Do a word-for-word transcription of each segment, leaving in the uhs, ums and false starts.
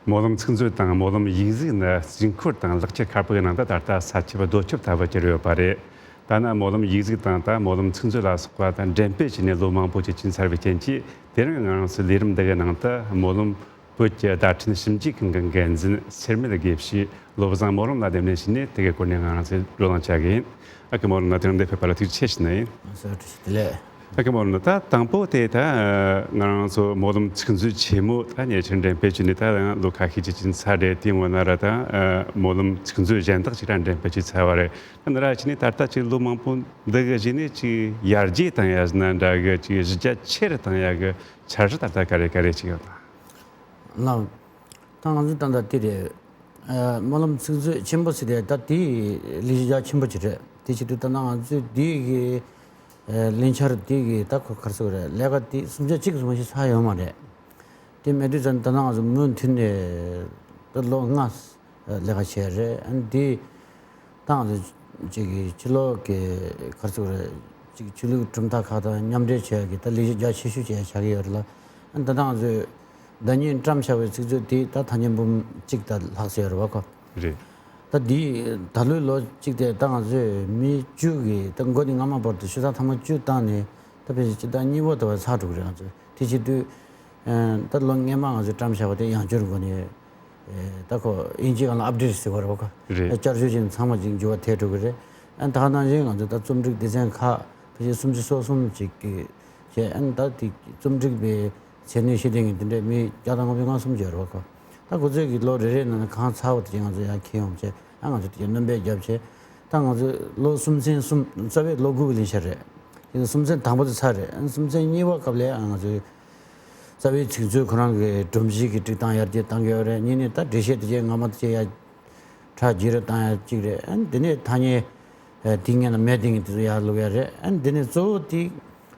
སྨོན་ལམ་ཚིག་མཛོད་དང་སྨོན་ལམ་ཡིག་གཟུགས་ནི་རྩིས་འཁོར་དང་ལག་ཁྱེར་ཁ་པར་གྱི་ནང་དུ་ད་ལྟ་ས་ཁྱབ་རྡོ་ཁྱབ་ལྟ་བུ་གྱུར་ཡོད་པ་རེད། ད་ནི་སྨོན་ལམ་ཡིག་གཟུགས་དང་ད་སྨོན་ལམ་ཚིག་མཛོད་ལ་སོགས་པ་ད་འགྲེམས་སྤེལ་བྱས་ནས་ལོ་མང་པོ་ཞིག་ཕྱིན་ཚར་བའི་རྐྱེན་གྱིས། དེ་རིང་ང་རང་ཚོའི་ལས་རིམ་འདི་གི་ནང་དུ་སྨོན་ལམ་བོད་ཀྱི་བརྡ་འཕྲིན་ཞིབ་འཇུག་ཁང་གི་འགན་འཛིན་སེར་སྨད་དགེ་བཤེས་བློ་བཟང་སྨོན་ལམ་ལགས་དེ་ནས་བྱས་ནས་དེ་གའི་སྐོར་ནས་ང་རང་ཚོས་བགྲོ་གླེང་བྱ་གི་ཡིན། ཨ་ཁུ་སྨོན་ལམ་ལགས། དེ་རིང་འདིར་ཕེབས་པ་ལ་ཐུགས་རྗེ་ཆེ་ཞུ་ནི་ཡིན། ཨ་ཟེར་བཀྲ་ཤིས་བདེ་ལེགས། ཨ་ཁུ་སྨོན་ལམ་ལགས། ད་དང་པོ་དེ་ད་ང་རང་ཚོ་སྨོན་ལམ་ཚིག་མཛོད་ཆེན་མོ་ད་ཉེ་ཆར་འགྲེམས་སྤེལ་བྱས་ནས་ད་ཡང་ལོ་ཁ་ཤས་ཅིག་ཕྱིན་ཚར་རེད། དེའི་སྔོན་ལ་ར་ད་སྨོན་ལམ་ཚིག་མཛོད་གཞན་དག་ཅིག་ར་འགྲེམས་སྤེལ་བྱས་ཚར་བ་རེད། ད་འདི་ར་བྱས་ནས་ད་ལྟ་ཅིག་ལོ་མང་པོ་འདི་གི་རྗེས་ནས་ཅིག་ཡར་རྒྱས་བཏང་ཡ་ཟེར་ན་འདྲ་གི། ཅིག་གཞི་རྒྱ་ཆེ་རུ་བཏང་ཡ་གི་འཆར་གཞི་ད་ལྟ་ག་རེ་ག་རེ་ཅིག་ཡོད་དམ། ལགས། ད་ང་ཚོ་ད་ལྟ་དེ་རེད། ཨ། སྨོན་ལམ་ཚིག་མཛོད་ཆེན་པོ་ཟེར་དེ་ད་དེ་ལས་གཞི་རྒྱ་ཆེན་པོ་ཅིག་རེད། དེ་བྱེད་དུས་ད་ལྟ་ང་ཚོས་དེ་གི་ཨ་ལས་འཆར་དེ་གི་ད་ཁོ་ག་རེ་ཟེར་དགོས་རེད། ལས་ཀ་དེ་སུམ་ཆ་གཅིག་ཙམ་ཞིག་ཚར་ཡོད་མ་རེད། དེ་མེད་དུས་ཙང་ད་ལྟ་ང་ཚོ་མུ་མཐུད་ནས་ད་ལོ་ལྔ་ལས་ཀ་བྱས་རེད། ཨ་ནི་དེ་ད་ང་ཚོ་ཅིག་གི་ཕྱི་ལོགས་ཀྱི་ག་རེ་ཟེར་དགོས་རེད། ཅིག་ཆོས་ལུགས་གྲུབ་མཐའ་ཁག་དང་མཉམ་འབྲེལ་བྱས་ཀྱི་ད་ལས་གཞི་རྒྱ་ཆེ་ཤོས་ཅིག་ཆགས་ཀྱི་ཡོད་རེད་ལ། ཨ་ནི་ད་ལྟ་ང་ཚོས་ཟླ་ཉིན་བཀྲམ་བཞག་པའི་ཚིག་མཛོད་དེ་ད་ཐ་སྙད་འབུམ་གཅིག་ད་ལྷག་ཙམ་ཡོད་རེད་བ་ཁོ། རེད། ད་འདི་ད་ལོའི་ལོ་གཅིག་དེ་ད་ང་ཚོས་མི་བཅུ་གི་ད་འགོ་ནས་སྔ་མ་བར་དུ་ཆུ་ཚོད་ཐེངས་མ་བཅུ་བཏང་ནས་ད་ཕལ་ཆེར་སྤྱི་ཟླ་གཉིས་པ་དེ་བར་ཚར་འགྲོ་གི་རེད། ང་ཚོས་དེ་བྱེད་དུས་ཨ་ད་ལོ་སྔོན་མ་ང་ཚོས་བཀྲམ་བཞག་པ་དེ་ཡང་བསྐྱར་འགོ་ནས་ཨ་ད་ཁོ་དབྱིན་ཇིའི་སྒང་ལ་ཨབ་ཌེཊ་ཟེར་བ་རེད་བ་ཁོ། རེད། བསྐྱར་བཅོས་བྱས་ནས་ཚང་མ་ཅིག་འགྱུར་བ་ཐེབས་འགྲོ་གི་རེད། ཨ་ད་ག་ནང་བཞིན་ང་ཚོས་ད་རྩོམ་སྒྲིག་སྡེ་ཚན་ཁག་ཕལ་ཆེར་སུམ་ཅུ་སོ་གསུམ་ཅིག་གི་བྱས། ཨ་ནི་ད་དེ་རྩོམ་སྒྲིག་པའི་མཚན་གནས་ཤེས་ལྡན་གྱི་དེ་འདྲའི་མི་བརྒྱ་དང་ལྔ་བཅུ་ང་གསུམ་ཅིག་ཡོད་རེད་བ་ཁོ། ད་ཁོ་ཚོས་ཀྱི་ལོ་རེ་རེའི་ནང་ནས་གང་ཚར་བ་དེ་ཅིག་ང་ཚོ་ཡར་འཁྱེར་ཡོང་བྱས། ཨ་ང་ཚོ་དེ་ཅིག་སྣོན་པ་བརྒྱབ་བྱས། ད་ང་ཚོ་ལོ་གསུམ་ཚན་གསུམ། རྩ་བའི་ལོ་དགུ་གི་ལས་འཆར་རེད། དེ་ནི་གསུམ་ཚན་དང་པོ་དེ་ཚར་རེད། ཨ་ནི་གསུམ་ཚན་གཉིས་པ་སྐབས་ལ་ཨ་ང་ཚོའི་རྩ་བའི་ཚིག་མཛོད་ཁོ་རང་གི་སྒྲོམ་གཞི་གི་སྒྲིག་སྟངས་ཡར་རྒྱས་གཏང་གི་ཡོད་རེད། གཉིས་ནས་ད་འགྲེལ་བཤད་དེ་ཅིག་སྔ་མ་དེ་ཅིག་ཡར་གྲ་རྒྱས་རུ་བཏང་ཡ་གཅིག་རེད། ཨ་ནི་དེ་ནས་ཐ་སྙད་ཨ་དེ་སྔོན་ལ་མེད་དེ་ངས་དེ་ཚོ་ཡར་བླུག་ཡ་རེད། ཨ་ནི་དེ་ནས་གཙོ་བོ་དེ་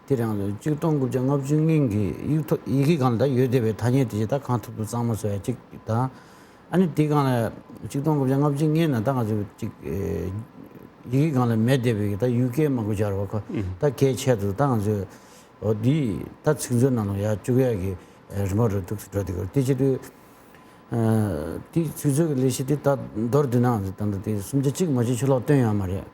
དེ་རང་ལ་ཆིག་སྟོང་དགུ་བརྒྱ་ལྔ་བཅུ་སྔོན་གྱི་ཡིག་ཐོག་ཡི་གེ་སྒང་ལ་ད་ཡོད་བསྡད་པའི་ཐ་སྙད་དེ་ཅིག་ད་གང་ཐུབ་ཐུབ་གཙང་མ་བཟོ་ཡ་གཅིག་དང་། ཨ་ནི་དེ་སྒང་ལ་ཆིག་སྟོང་དགུ་བརྒྱ་ལྔ་བཅུ་སྔོན་ན་ད་ང་ཚོ་ཅིག་ཨེ་ཡི་གེ་སྒང་ལ་མེད་བསྡད་པའི་ད་ཡུལ་སྐད་མང་པོ་སྦྱར་བ་ཁོ། ཨུམ། ད་གལ་ཆེ་དུ་ད་ང་ཚོས་འོ་འདི་ད་ཚིག་མཛོད་ནང་ལ་ཡར་བཅུག་ཡ་གི་ཨེ་རིམ་པ་རུ་འདུག་སེ་འགྲོ་བསྡད་ཀྱི་ཡོད་རེད། དེ་བྱེད་དུས་ཨ་དེ་ཚིག་མཛོད་ཀྱི་ལས་གཞི་དེ་ད་མདོར་བསྡུས་ན་ང་ཚོ་ད་ལྟ་དེ་སུམ་ཆ་གཅིག་མ་གཏོགས་ཕྱི་ལོགས་བཏོན་ཡོད་མ་རེད།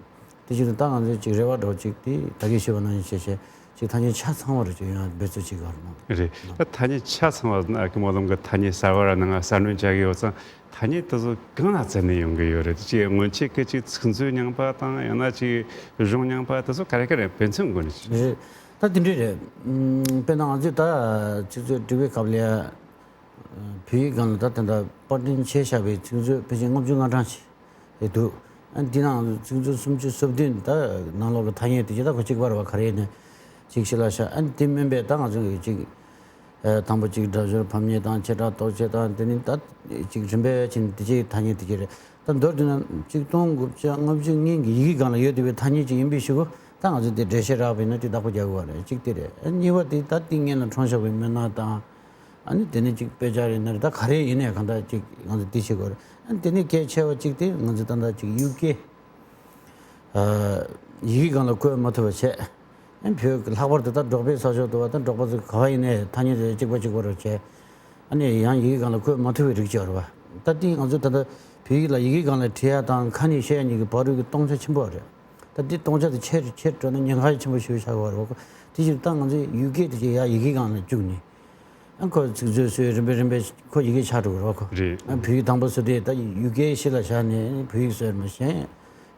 དེ་བྱེད་དུས་ད་ང་ཚོས་ཅིག་རེ་བ་འདྲ་བོ་ཅིག་དེ་ད་གིན་ཞུས་པ་ནང་བཞིན་བྱས་བྱས་ཅིག་ཐ་སྙད་ཆ་ཚང་བ་རུ་ཅིག་ཡོང་བའི་འབད་རྩོལ་བྱེད་ཀྱི་ཡོད་རེད། རེད། ད་ཐ་སྙད་ཆ་ཚང་བ་ཟེར་ན་ཨ་ཁུ་སྨོན་ལམ་གྱིས་ཐ་སྙད་གསར་བ་ར་ནང་གསར་སྣོན་བྱ་གི་ཡོད་ཙང་། ཐ་སྙད་དེ་ཚོ་གང་ལ་བརྩིས་ནས་ཡོང་གི་ཡོད་རེད། ཅིག་སྔོན་ཆད་ཀྱི་ཅིག་ཚིག་མཛོད་རྙིང་པ་དང་ཡང་ན་ཅིག་གཞུང་རྙིང་པ་དེ་ཚོ་ག་རེ་ག་རེ་དཔེ་མཚོན་དགོས་ནས། རེད། ད་དེ་འདྲ་རེད། ཨམ། དཔེར་ན་ང་ཚོས་ད་ཚིག་མཛོད་སྒྲིག་པའི་སྐབས་ལ་ཡ། བོད་ཡིག་སྒང་ལ་ད་ད་ལྟ་པར་འདོན་བྱས་བཞག་པའི་ཚིག་མཛོད་ཕལ་ཆེར་ལྔ་བཅུ་ང་གྲངས་ཤིག་རེད་འདུག་ཨ་འདི་ནང་ཚིག་མཛོད་སུམ་ཅུ་སོ་བདུན་ད་ནང་ལོགས་ཀྱི་ཐ་སྙད་དེ་ཅི་ད་ཁོ་གཅིག་པ་རེད་བ། ག་རེ་ཡིན་ནའི་ཅིག་ཤི་ལ་ཤ། ཨ་འདི་མིན་པའི་ད་ང་ཚོ་གི་ཅིག་ཨ་དང་པོ་ཅིག་སྒྲ་སྦྱོར་ཕམ་ཉེས་དང་བྱེ་བྲག་རྟོག་བཅས་དང་དེ་ནི་ད་ཅིག་རིམ་པས་ཕྱིན་དེ་ཅིག་ཐ་སྙད་དེ་ཅིག་རེད། ད་མདོར་བསྡུས་ན་ཆིག་སྟོང་དགུ་བརྒྱ་ལྔ་བཅུ་སྔོན་གྱི་ཡི་གེ་སྒང་ལ་ཡོད་བསྡད་པའི་ཐ་སྙད་ཅིག་ཡིན་པའི་གཞུག་གུ་ད་ང་ཚོ་དེ་འགྲེལ་བཤད་རག་པ་ཡིན་ན་དེ་བདག་པོ་རྒྱག་དགོས་པ་རེད། གཅིག་དེ་རེད། ཨ་གཉིས་པ་དེ་ད་དེ་སྔོན་ལ་འཁྲུངས་བཞག་པའི་མི་སྣ་དང་། ཨ་ནི་དེ་ནས་ཅིག་དཔེ་ཆ་རེད་ན་རེད། ད་ག་རེ་ཡིན་ནའི་གང་ལྟར་ཅིག་ང་ཚོ་འདི་བྱེད་དགོས་རེད། ཨ་ནི་དེ་ནས་གལ་ཆེ་བ་གཅིག་དེ་ང་ཚོ་ད་ལྟ་ཅིག་ཡུལ་སྐད་ཨ་ཡི་གེ་སྒང་ལ་བཀོད་མ་ཐུབ་པ་བྱས། ཨ་ནི་བོད་ཀྱི་ལྷག་པར་དུ་ད་འབྲོག་པའི་ས་ཕྱོགས་དུ་བ་ད་འབྲོག་པ་ཚོ་ག་བ་ཡིན་ནའི་ཐ་སྙད་དེ་གཅིག་པ་གཅིག་པ་རུ་བྱས། ཨ་ནི་ཡང་ཡི་གེ་སྒང་ལ་བཀོད་མ་ཐུབ་པའི་རིགས་ཅིག་ཡོད་རེད་བ། ད་དེ་ང་ཚོ་ད་ལྟ་བོད་ཡིག་ལ་ཡི་གེ་སྒང་ལ་བྲིས་ཡ་དང་ཁ་ནས་བཤད་ཡ་གཉིས་ཀྱི་བར་དུ་གི་སྟོང་ཆ་ཆེན་པོ་རེད། ད་འདི་སྟོང་ཆ་དེ་ཆེར་ཆེར་འགྲོ་ན་ཉེན་ཁ་ཆེན་པོ་ཞིག་ཆགས་ཀྱི་ཡོད་རེད་བ་ཁོ། དེ་ཕྱིར་ད་ང་ཚོས་ཡུལ་སྐད་དེ་ཅིག་ཡ་ཡི་གེ་སྒང་ལ་བཅུག་ནས། ཨ་ཁོ་ཚིག་མཛོད་སུས་རིམ་པས་རིམ་པས་ཁོ་ཡི་གེ་ཆགས་འགྲོ་གི་རེད་བ་ཁོ། རེད། ཨ་བོད་ཡིག་དང་པོ་བཟོ་དུས་ད་ཡུལ་སྐད་ཕྱི་ལ་བཞག་ནས་བོད་ཡིག་བཟོས་མ་གཞན་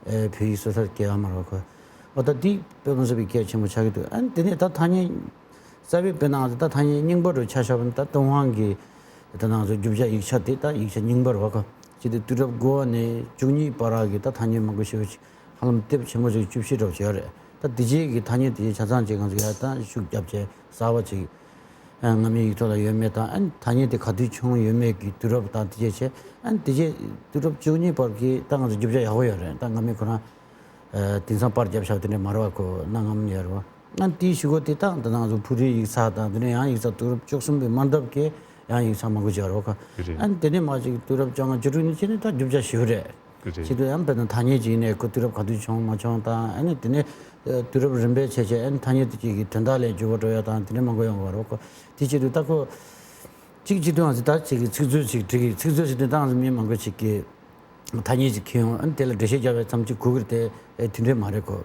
ཨེ་བོད་ཡིག་བཟོ་ས་སྐྱེལ་ཡ་མ་རེད་བ་ཁོ། འོ་ད་འདི་དཔེ་མི་སྲིད་པའི་གལ་ཆེན་པོ་ཆགས་ཀྱི་འདུག་ཨ་ནི་དེ་ནས་ད་ཐ་སྙད་རྩ་བའི་དཔེར་ན་ང་ཚོ་ད་ཐ་སྙད་རྙིང་པ་རུ་ཆ་བཞག་པ་ནི་ད་ཏུན་ཧོང་གི་ད་ང་ཚོ་རྒྱུ་ཆ་ཡིག་ཆ་དེ་ད་ཡིག་ཆ་རྙིང་པ་རེད་བ་ཁོ། ཅི་སྟེ་དུས་རབས་དགུ་བ་ནས་བཅུ་གཉིས་བར་གྱི་ད་ཐ་སྙད་མང་པོ་ཞེ་པོ་ཅིག་ཧ་ལམ་དེབ་ཆེན་པོ་ཅིག་བཅུ་བཞི་འདྲ་བོ་ཅིག་ཡོད་རེད། ད་དེ་རྗེས་ཀྱི་ཐ་སྙད་དེ་ཆ་ཚང་ཅིག་ང་ཚོ་ཡར་ད་ཤུགས་བརྒྱབ་བྱས་གསར་བ་ཅིག་ཨ་སྔ་མའི་ཡིག་ཐོག་ལ་ཡོད་མེད་དང་། ཨ་ནི་ཐ་སྙད་དེ་ག་དུས་བྱུང་ཡོད་མེད་ཀྱི་དུས་རབས་དང་དེ་རྗེས་བྱས། ཨ་ནི་དེ་རྗེས་དུས་རབས་བཅུ་གཉིས་བར་གྱི་ད་ང་ཚོ་རྒྱུ་ཆ་ཡག་པོ་ཡོད་རེད། ད་སྔ་མའི་ཁོ་རང་ཨ་དེང་སང་པར་བརྒྱབ་བཞག་པ་དེ་འདྲ་མ་རེད་བ་ཁོ། གནའ་སྔ་མོ་ནས་ཡོད་རེད་བ། ཨ་ནི་དེའི་གཞུག་གུ་དེ་ད་ད་ང་ཚོ་བོད་རིགས་ཡིག་ཚགས་དང་དེ་ནས་ཡང་ཡིག་ཚགས་དུས་རབས་བཅུ་གསུམ་པའི་དམའ་འདབས་ཀྱི་ཡང་ཡིག་ཚགས་མང་པོ་ཅིག་ཡོད་རེད་བ་ཁོ། རེད། ཨ་ནི་དེ་ནས་མར་ཅིག་དུས་རབས་བཅོ་ལྔ་བཅུ་དྲུག་ནས་བྱས་ནས་ད་རྒྱུ་ཆ་ཞེ་པོ་རེད། རེད། བྱེད་དུས་ཡང་དཔེར་ན་ཐ་སྙད་ཅིག་ཡིན་ནའི་ཁོ་དུས་རབས་ག་དུས་བྱུང་མ་བྱུང་དང་། ཨ་ནི་དེ་ནས་ཨ་དུས་རབས་རིམ་པས་བྱས་བྱས་ཨ་ནི་ཐ་སྙད་དེ་གཅིག་གི་དོན་དག་ལས་འགྱུར་བ་འགྲོ་ཡ་དང་དེ་འདྲ་མང་པོ་ཡོང་གི་ཡོད་རེད་ཁོ། དེ་བྱེད་དུས་ད་ཁོ་ གཅིག་བྱེད་དུས་ང་ཚོ་ད་ཅིག་ཚིག་མཛོད་ཅིག་བསྒྲིགས་ཀྱི། ཚིག་མཛོད་ཟེར་དུས་ད་ང་ཚོ་མི་མང་པོ་ཅིག་གིས་ཐ་སྙད་ཅིག་འཁྱེར་ཡོང་། ཨ་ནི་དེ་ལ་འགྲེལ་བཤད་རྒྱབ་པའི་མཚམས་ཅིག་དགོས་ཀྱི་རེད་དེ། དེ་འདྲས་མ་རེད་གོ།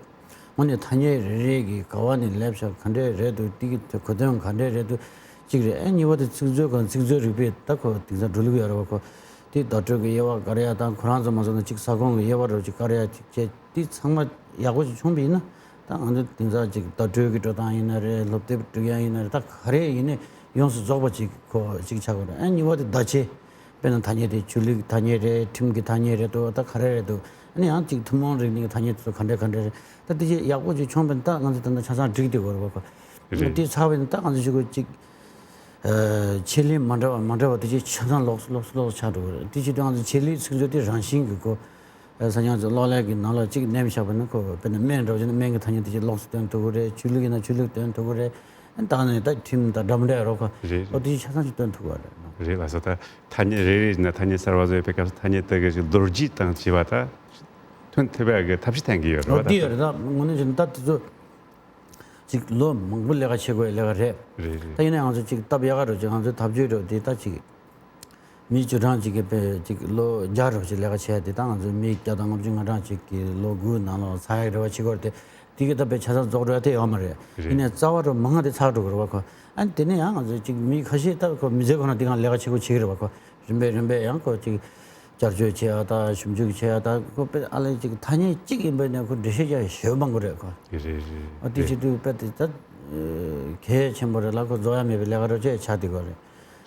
དངོས་གནས་ཐ་སྙད་རེ་རེ་གི་ག་བ་ནས་སླེབས་ཤག་ག་འདྲས་རེད་འདུག་དེ་གི་གོ་དོན་ག་འདྲས་རེད་འདུག་གཅིག་རེད། ཨ་གཉིས་པ་དེ་ཚིག་མཛོད་གང་། ཚིག་མཛོད་རིག་པས་ད་ཁོ་དེང་སང་འགྲོ་ལུགས་ཡོད་རེད་བ་ཁོ། དེ་བརྡ་སྤྲོད་ཀྱི་དབྱེ་བ་ག་རེ་ཡ་དང་། ཁོ་རང་ཚོ་མ་སོང་ན་ཅིག་ས་ཁོངས་ཀྱི་དབྱེ་བ་རོ་ཅིག་ག་རེ་ཡ་ཅིག་བྱས། དེ་ཚང་མ་ཡག་པོ་ཞིག་བྱུང་བ་ཡིན་ན། ད་ང་ཚོ་དེང་སང་ཅིག་བརྡ་སྤྲོད་ཀྱི་འགྲོ་སྟངས་ཡིན་ན་རེད། སློབ་དེབ་སྒྲིག་ཡ་ཡིན་ན་རེད། ད་ག་རེ་ཡིན་ནའི་ཡོངས་སུ་རྫོགས་པ་ཅིག་ཁོ་ཅིག་ཆགས་དགོས་རེད། ཨ་གཉིས་པ་དེ་བརྡ་ཆད། དཔེར་ན་ཐ་སྙད་དེ་ཆོས་ལུགས་ཐ་སྙད་རེད། ཁྲིམས་ཀྱི་ཐ་སྙད་རེད་འདུག་ད་ག་རེ་རེད་འདུག་ཨ་ནི་ཡང་ཅིག་ཐུན་མོང་རིག་གནས་ཀྱི་ཐ་སྙད་དེ་ཚོ་ག་འདྲ་ག་འདྲ་རེད། ད་དེ་ཅིག་ཡག་པོ་ཅིག་བྱུང་བ་ཡིན་ན། ད་ང་ཚོ་ད་ལྟ་ཆ་ཚང་སྒྲིག་བསྡད་དགོས་རེད་བ་ཁོ། རེད། དེ་ཚར་བ་ཡིན་ན་ད་ང་ཚོ་ཅིག་གོ་ཅིག་ཨ་ཆེད་ལས་མ་འདྲ་བ་མ་འདྲ་བ་དེ་ཅིག་ཆ་ཚང་ལོགས་སུ་ལོགས་སུ་ལོགས་སུ་ཆགས་འགྲོ་གི་རེད། དེ་བྱེད་དུས་ང་ཚོ་ཆེད་ལས་ཚིག་མཛོད་དེ་རང་བཞིན་གྱི་སྒོ། ཨ་ས་ཆ་ཚོ་གློག་ཀླད་ཀྱི་ནང་ལ་ཅིག་མནན་བཞག་པ་ན་ཁོ། དཔེར་ན་སྨན་འདྲ་བོ་བྱས་ན་སྨན་གྱི་ཐ་སྙད་དེ་ཅིག་ལོགས་སུ་སྟོན་ཐུབ་ཀྱི་རེད། ཆོས་ལུགས་ཡིན་ན་ཆོས་ལུགས་སྟོན་ཐུབ་ཀྱི་རེད། ཨ་ད་ནི་ད་ཁྲིམས་དང་འདྲ་མི་འདྲ་ཡོད་རེད་ཁོ། རེད། ཨོ་རེད། དེ་ཆ་ཚང་ཅིག་སྟོན་ཐུབ་ཀྱི་རེད། རེད་ལགས་སོ། ད་ཐ་སྙད་རེ་རེ་ཡིན་ན་ཐ་སྙད་གསར་བ་བཟོ་ཡོད་པའི་སྐབས་སུ་ཐ་སྙད་དེ་གི་ཅིག་ལོ་རྒྱུས་དང་བཅས་པ་ད་ཐོན་ཐུབ་ཡ་གི་ཐབས་ཤེས་གཏན་གྱི་ཡོད་རེད་བ། ད་འདི་ཡོད་རེད། ད་དངོས་གནས་བྱས་ན་ད་དེ་ཚོ་ཅིག་ལོ་མང་པོ་ལས་ཀ་བྱེད་དགོས་ལས་ཀ་རེད། རེད་རེད། ད་ཡིན་ན་ང་ཚོ་ཅིག་སྟབས་ཡག་ག་འགྲོ་ཅིག་ང་ཚོའི་ཐབས་ཇུས་འགྲོ་དེ་ད་ཅིག་མི་བཅུ་གྲངས་ཅིག་གིས་དཔེ་ཅིག་ལོ་བརྒྱ་འགྲོ་ཅིག་ལས་ཀ་བྱས་ཏེ། ད་ང་ཚོའི་མི་བརྒྱ་དང་ལྔ་བཅུ་ང་གྲངས་ཅིག་གིས་ལོ་དགུའི་ནང་ལོགས་ཚར་ཡག་རེ་བ་བྱེད་དགོས་རེད་དེ། དེ་གི་ད་དཔེ་ཆ་ཚང་རྫོགས་འགྲོ་ཡ་དེ་ཡོད་མ་རེད། རེད། ཡིན་ནའི་རྩ་བ་རུ་མང་ང་དེ་ཚར་འགྲོ་གི་རེད་བ་ཁོ། ཨ་ནི་དེ་ནས་ཡང་ང་ཚོ་ཅིག་མི་ཁ་ཤས་ད་ཁོ་མི་ཚེ་ཁོ་ན་དེ་གང་ལས་ཀ་བྱེད་དགོས་བྱེད་ཀྱི་རེད་བ་ཁོ། རིམ་པས་རིམ་པས་ཡང་ཁོ་ཅིག་བསྐྱར་བཅོས་བྱེད་ཡ་དང་ཞིབ་འཇུག་བྱེད་ཡ་དང་། ཁོ་དཔེ་ཨ་ལས་ཅིག་ཐ་སྙད་གཅིག་ཡིན་པ་ནས་ཁོ་འགྲེལ་བཤད་རྒྱག་ཡ་ཞེ་པོ་མང་པོ་རེད་ཁོ། རེད་རེད། ཨ་དེ་རེད། བྱེད་དུས་དཔེ་དེ་ད་གལ་ཆེན་པོ་རེད་ལ། ཁོ་རྫོགས་ཡ་མེད་པའི་ལས་ཀ་རོ་ཅེས་ཆགས་བསྡད་ཡོད་རེད།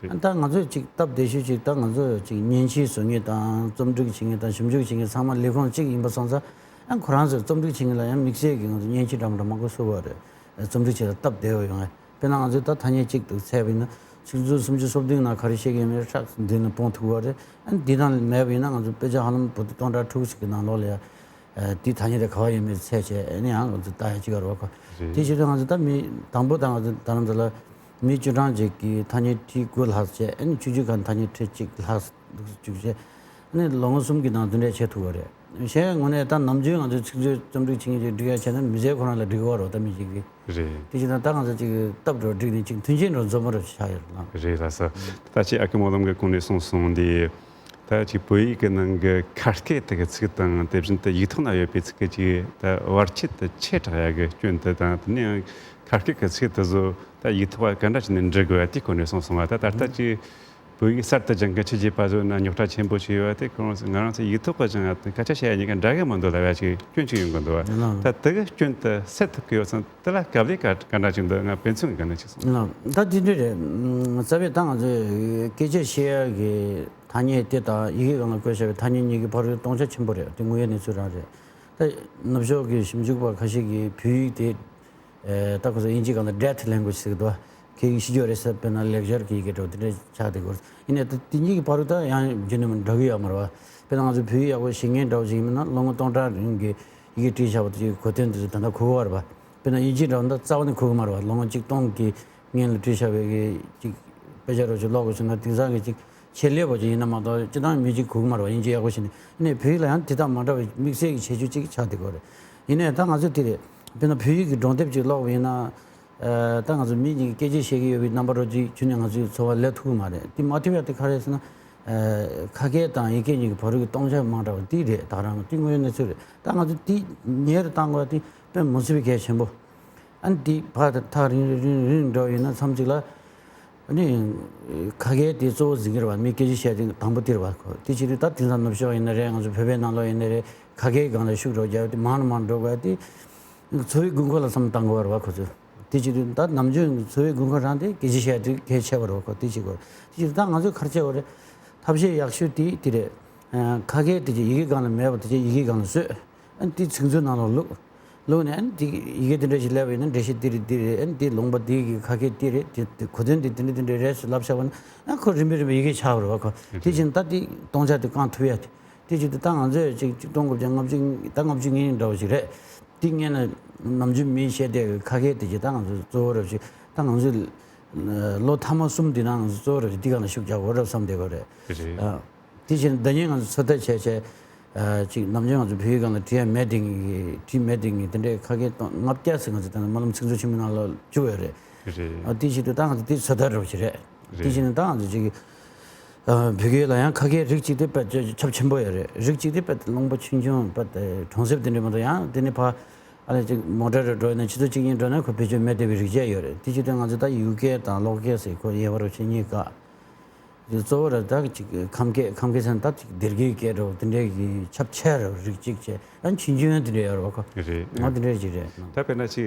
རེད། ད་ང་ཚོས་ཅིག་སྟབས་བདེ་ཤོས་ཅིག་ད་ང་ཚོས་ཅིག་མཉེན་ཆས་བཟོ་མཁན་དང་རྩོམ་སྒྲིག་བྱེད་མཁན་དང་ཞིབ་འཇུག་བྱེད་མཁན་ཚང་མ་ལས་ཁུངས་གཅིག་ཡིན་པ་སོང་ཙང་། ཨ་ཁོ་རང་ཚོས་རྩོམ་སྒྲིག་བྱེད་མཁན་ལ་ཡང་དམིགས་བསལ་གྱི་ང་ཚོ་མཉེན་ཆས་འདྲ་མི་འདྲ་མང་པོ་བཟོས་པ་རེད། རྩོམ་སྒྲིག་བྱེད་ཡ་སྟབས་བདེ་བ་ཡོང་ངེས། དཔེར་ན་ང་ཚོས་ད་ཐ་སྙད་གཅིག་ཏུ་བཙལ་བ་ཡིན་ན། ཆིག་སྟོང་སུམ་ཅུ་སོ་བདུན་ནང་ག་རེ་བཤད་ཀྱི་ཡོད་མེད་ཧྲག་འདི་ནས་སྤོང་ཐུབ་པ་རེད། ཨ་ནི་འདི་དང་མེད་པ་ཡིན་ན་ང་ཚོ་དཔེ་ཆ་ཧ་ལམ་པོ་ཏི་སྟོང་ཕྲག་དྲུག་ཅིག་གི་ནང་ལོགས་ལ་ཡ། ཨ་དེ་ཐ་སྙད་དེ་ག་བ་ཡོད་མེད་བཙལ་བྱས། ཨ་ནི་ཡང་ང་ཚོ་ལྟ་ཡ་ཅིག་ཡོད་རེད་བ་ཁོ། རེད། དེ་བྱེད་དུས་ང་ཚོ་ད་མི་དང་པོ་དང་ང་ཚོ་ད་ལམ་དུ་ལ་མི་བཅུ་གྲངས་ཅིག་གིས་ཐ་སྙད་ཁྲི་དགུ་ལྷག་བྱས། ཨ་ནི་ཆུང་ཆུང་གང་ཐ་སྙད་ཁྲི་གཅིག་ལྷག་བཅུག་བྱས། ཨ་ནི་ལོ་ངོ་གསུམ་གྱི་ནང་དེ་འདྲས་བྱེད་ཐུབ་པ་རེད། གཞན་དངོས་གནས་ད་ནམ་རྒྱུན་ང་ཚོའི་ཚིག་མཛོད་རྩོམ་སྒྲིག་བྱེད་མཁན་ཅིག་སྒྲིག་ཡ་བྱས་ན་མི་ཚེ་ཁོ་རང་ལ་འགྲིག་གི་རེད་བ། ད་མི་གཅིག་གིས། རེད། དེ་བྱས་ན་ད་ང་ཚོ་ཅིག་སྟབས་འགྲོ་སྒྲིག་ནས་ཅིག་མཐུན་རྐྱེན་འགྲོ་འཛོམས་པོ་རུ་ཆགས་ཡོད་རེད་ལ། རེད་ལགས་སོ། ད་ཅིག་ཨ་ཁུ་སྨོན་ལམ་གྱིས་གོང་ནས་གསུངས་སོང་དེ། ད་ཅིག་བོད་ཡིག་གི་ནང་གི་ཁ་སྐད་དེ་གི་ཚིག་དང་། དེ་བཞིན་དུ་ཡིག་ཐོག་ན་ཡོད་པའི་ཚིག་གི་ཅིག་ད་བར་ཆད་དེ་ཆེ་དྲགས་ཡ་གི་སྐྱོན་དེ་དང་། དེ་ནས་ཡང་ཁ་སྐད་གི་ཚིག་དེ་ཚོ་ད་ཡིག་ཐོག་ག་འདྲ་བྱས་ནས་འབྲི་དགོས་ཡ་དེ་གོང་ནས་གསུངས་སོང་བ། ད་ད་ལྟ་ཅིག་བོད་ཡིག་གསར་དུ་སྦྱང་མཁན་ཕྱི་རྒྱལ་པ་ཚོ་ན་རྙོག་དྲ་ཆེན་པོ་ཞིག་ཡོད་པ་དེ། ཁོང་ང་རང་ཚོ་ཡིག་ཐོག་གི་སྦྱང་ཡ་དང་སྐད་ཆ་བཤད་ཡ་གཉིས་ཀ་འདྲ་གི་མི་འདུག་ལབ་ཡ་ཅིག་སྐྱོན་ཅིག་ཡོང་གི་འདུག་བ། ལགས། ད་དེ་གི་སྐྱོན་དེ་སེལ་ཐུབ་ཀྱི་ཡོད་ཙང་དེ་ལ་དཀའ་ལས་ག་ག་འདྲ་ཅིག་འདུག་ང་དཔེ་མཚོན་གྱི་སྒང་ནས་ཅིག་གསུངས། ལགས། ད་དེ་འདྲ་རེད། རྩ་བའི་ད་ང་ཚོས་སྐད་ཆ་བཤད་ཡ་གི་ཐ་སྙད་དེ་དང་ཡི་གེ་སྒང་ལ་བཀོད་བཞག་པའི་ཐ་སྙད་གཉིས་ཀྱི་བར་གྱི་སྟོང་ཆ་ཆེན་པོ་རེད། དེ་དངོས་ཡོད་གནས་ཚུལ་རང་རེད། ད་ནུབ་ཕྱོགས་ཀྱི་ཞིབ་འཇུག་པ་ཁ་ཤས་ཀྱིས་བོད་ཡིག་དེ། ཨེ་ད་ཁོ་ཚོ་དབྱིན་ཇི་སྒང་ལ་dead language ཟེར་གི་འདུག་སྐད་ཡིག་ཤི་འགྱོ་རེད་ཟེར། དཔེར་ན་ལེགས་སྦྱར་གྱི་ཡི་གེ་འདྲ་བོ་དེ་འདྲ་ཆགས་བསྡད་ཀྱི་ཡོད་རེད། ཡིན་ནའི་ད་དེ་གཉིས་ཀྱི་བར་དུ་ད་ཡང་རྒྱུན་ནས་མི་འདྲ་གི་ཡོད་མ་རེད་བ། དཔེར་ན་ང་ཚོ་བོད་ཡིག་ཡག་པོ་ཤེས་མཁན་འདྲ་བོ་ཞིག་ཡིན་ན་ལོ་ངོ་སྟོང་ཕྲག་རིང་གི་ཡི་གེ་བྲིས་བཞག་པ་དེ་གི་གོ་དོན་དེ་ཚོ་ད་ལྟ་གོ་གི་ཡོད་རེད་བ། དཔེར་ན་དབྱིན་ཇི་འདྲ་བོ་ད་རྩ་བ་ནས་གོ་གི་མ་རེད་བ། ལོ་ངོ་གཅིག་སྟོང་གི་སྔོན་ལ་བྲིས་བཞག་པའི་གི་ཅིག་དཔེ་ཆ་རོ་ཅིག་ཀློག་དགོས་བྱུང་ན་དེང་སང་གི་ཅིག་ཆེད་ལས་པོ་ཅིག་ཡིན་ན་མ་གཏོགས་སྤྱིར་བཏང་མི་གཅིག་གོ་གི་མ་རེད་བ། དབྱིན་ཇི་ཡག་པོ་ཤེས་ནས། ཡིན་ནའི་བོད་ཡིག་ལ་ཡང་དེ་དང་མ་འདྲ་བའི་དམིགས་བསལ་གྱི་ཁྱད་ཆོས་ཅིག་ཆགས་བསྡད་ཀྱི་ཡོད་རེད། ཡིན་ནའི་ད་ང་ཚོས་དེ་རེད། དཔེར་ན་བོད་ཡིག་གི་སྒྲུང་དེབ་ཅིག་ཀློག་པ་ཡིན་ན། ཨ་ད་ང་ཚོ་མི་གཉིས་ཀྱིས་སྐད་ཆ་བཤད་ཀྱི་ཡོད་པའི་རྣམ་པ་རོ་ཅིག་བྱུང་ནས་ང་ཚོའི་འཚོ་བ་སླེབས་ཐུབ་ཀྱི་མ་རེད། དེ་མ་ཐུབ་ཡ་དེ་ག་རེ་རེད་ཟེར་ན། ཨ་ཁ་སྐད་དང་ཡི་གེ་གཉིས་ཀྱི་བར་གྱི་སྟོང་ཆ་མང་དྲགས་པ་དེ་རེད། ད་ག་རང་དེ་དངོས་ཡོད་གནས་ཚུལ་རེད། ད་ང་ཚོ་དེ་ཉེ་རུ་བཏང་དགོས་པ་དེ་དཔེ་མི་སྲིད་པའི་གལ་ཆེན་པོ། ཨ་ནི་དེ་ཕར་ཐག་རིང་རིང་རིང་རིང་འགྲོ་ཡིན་ན་མཚམས་ཅིག་ལ། ཨ་ནི་ཁ་སྐད་དེ་གཙོ་བོ་འཛིན་གྱི་རེད་བ། མི་སྐད་ཆ་བཤད་དེ་དང་པོ་དེ་རེད་བ་ཁོ། དེ་བྱེད་དུས་ད་དེང་སང་ནུབ་ཕྱོགས་ཡིན་ན་རེད། ང་ཚོ་བོད་པའི་ནང་ལོགས་ཡིན་ན་རེད། ཁ་སྐད་སྒང་ལ་ཤུགས་རྒྱག་རྒྱག་དེ་མང་རུ་མང་རུ་འགྲོ་དགོས་དེ། འཚོ་བའི་དགོས་མཁོ་ལ་བསམ་བཏང་དགོས་རེད་བ་ཁོ་ཚོས། དེ་བྱེད་དུས་ད་ནམ་རྒྱུན་འཚོ་བའི་དགོས་མཁོ་རང་དེ་སྐད་ཆ་བཤད་དེ་གལ་ཆེ་བ་རེད་བ་ཁོ། དེ་བྱེད་དགོས་རེད། དེ་བྱེད་དུས་ད་ང་ཚོས་ག་རེ་བྱེད་དགོས་རེད། ཐབས་ཤེས་ཡག་ཤོས་དེ་དེ་རེད། ཁ་སྐད་དེ་ཅིག་ཡི་གེ་སྒང་ལ་མེད་པ་དེ་ཅིག་ཡི་གེ་སྒང་ལ་བཟོས། ཨ་ནི་དེ་ཚིག་མཛོད་ནང་ལ་བླུགས། བླུགས་ནས་ཨ་ནི་དེ་ཡི་གེ་དེ་འདྲ་ཞིག་སླེབས་པ་ཡིན་ན་འགྲེལ་བཤད་འདི་རེད་འདི་རེད། ཨ་ནི་དེ་ལུང་པ་འདི་གི་ཁ་སྐད་འདི་རེད། དེ་དེ་གོ་དོན་འདི་འདི་འདྲ་འདི་འདྲ་རེད་ཟེར་ལབ་བཞག་པ་ན། ཨ་ཁོ་རིམ་པས་རིམ་པས་ཡི་གེ་ཆགས་པ་རེད་བ་ཁོ། དེ་བཞིན་ད་དེ་སྟོང་ཆ་དེ་བསྐང་ཐུབ་ཡ་དེ། དེ་བཞིན་དུ་ད་ང་ཚོས་ཅིག་ཆིག་སྟོང་དགུ་བརྒྱ་ལྔ་བཅུ་ད་ལྔ་བཅུ་ང་གཉིས་འདྲ་བོ་ཞིག་རེད། དེ་སྔོན་ལ་ནམ་རྒྱུན་མིས་བཤད་བསྡད་ཀྱི་ཁ་སྐད་དེ་ཅིག་ད་ང་ཚོ་གཙོ་བོ་རེད་ཅིག་ད་ང་ཚོས་ལོ་ཐ་མ་གསུམ་དེ་ནང་ང་ཚོ་གཙོ་བོ་རེད་ཅིག་དེ་སྒང་ལ་ཤུགས་རྒྱག་དགོས་རེད་བསམ་བསྡད་ཀྱི་རེད། རེད། ཨ། དེ་བཞིན་ཟླ་ཉིན་ང་ཚོ་ཚོད་ལྟ་བྱས་བྱས། ཨ་ཅིག་ནམ་རྒྱུན་ང་ཚོ་བོད་ཡིག་སྒང་ལ་བྲིས་ཡ་མེད་དེ་གི་བྲིས་མེད་དེ་གི་དེ་འདྲའི་ཁ་སྐད་སྟོང་ལྔ་བརྒྱ་ཙམ་ང་ཚོ་ད་ནི་སྨོན་ལམ་ཚིག་མཛོད་ཆེན་མོའི་ནང་ལ་བཅུག་ཡོད་རེད། རེད། ཨ་དེ་བྱེད་དུས་ད་ང་ཚོ་དེ་ཚོད་ལྟ་འདྲ་བོ་ཞིག་རེད། རེད། དེ་བཞིན་ད་ང་ཚོ་ཅིག་ཨ། བོད་སྐད་ལ་ཡང་ཁ་སྐད་རིགས་གཅིག་དེ་དཔེ་ཁྱབ་ཆེན་པོ་ཡོད་རེད། རིགས་གཅིག་དེ་དཔེ་རླུང་བུ་ཆུང་ཆུང་དཔེ་གྲོང་གསེབ་དེ་འདྲ་མ་གཏོགས། ཡང་དེ་ནས་ཕར་ཨ་ལས་ཅིག་མོ་ཊ་རུ་འགྲོ་ཡིན་ན། ཆུ་ཚོད་གཅིག་གཉིས་འགྲོ་ན་ཁོ་བེད་སྤྱོད་མེད་བསྡད་པའི་རིགས་བཅས་ཡོད་རེད། དེ་བྱེད་དུས་ང་ཚོ་ད་ཡུལ་སྐད་དང་ལོག་སྐད་ཟེར། ཁོ་དབྱེ་བ་རུ་ཕྱེ་གཉིས་ཀ། དེ་གཙོ་བོ་ར་ད་ཅིག་ཁམས་སྐད། ཁམས་སྐད་ཟེར་ན་ད་ཅིག་སྡེ་དགེའི་སྐད་འདྲ་བོ་དེ་འདྲའི་གི་ཁྱབ་ཆེ་རུ་རིགས་གཅིག་བྱས། ཡང་ཆུང་ཆུང་དེ་འདྲ་ཡོད་རེད་བ་ཁོ། རེད། ང་དེ་འདྲ་ཅིག་རེད། ད་དཔེར་ན་ཅིག་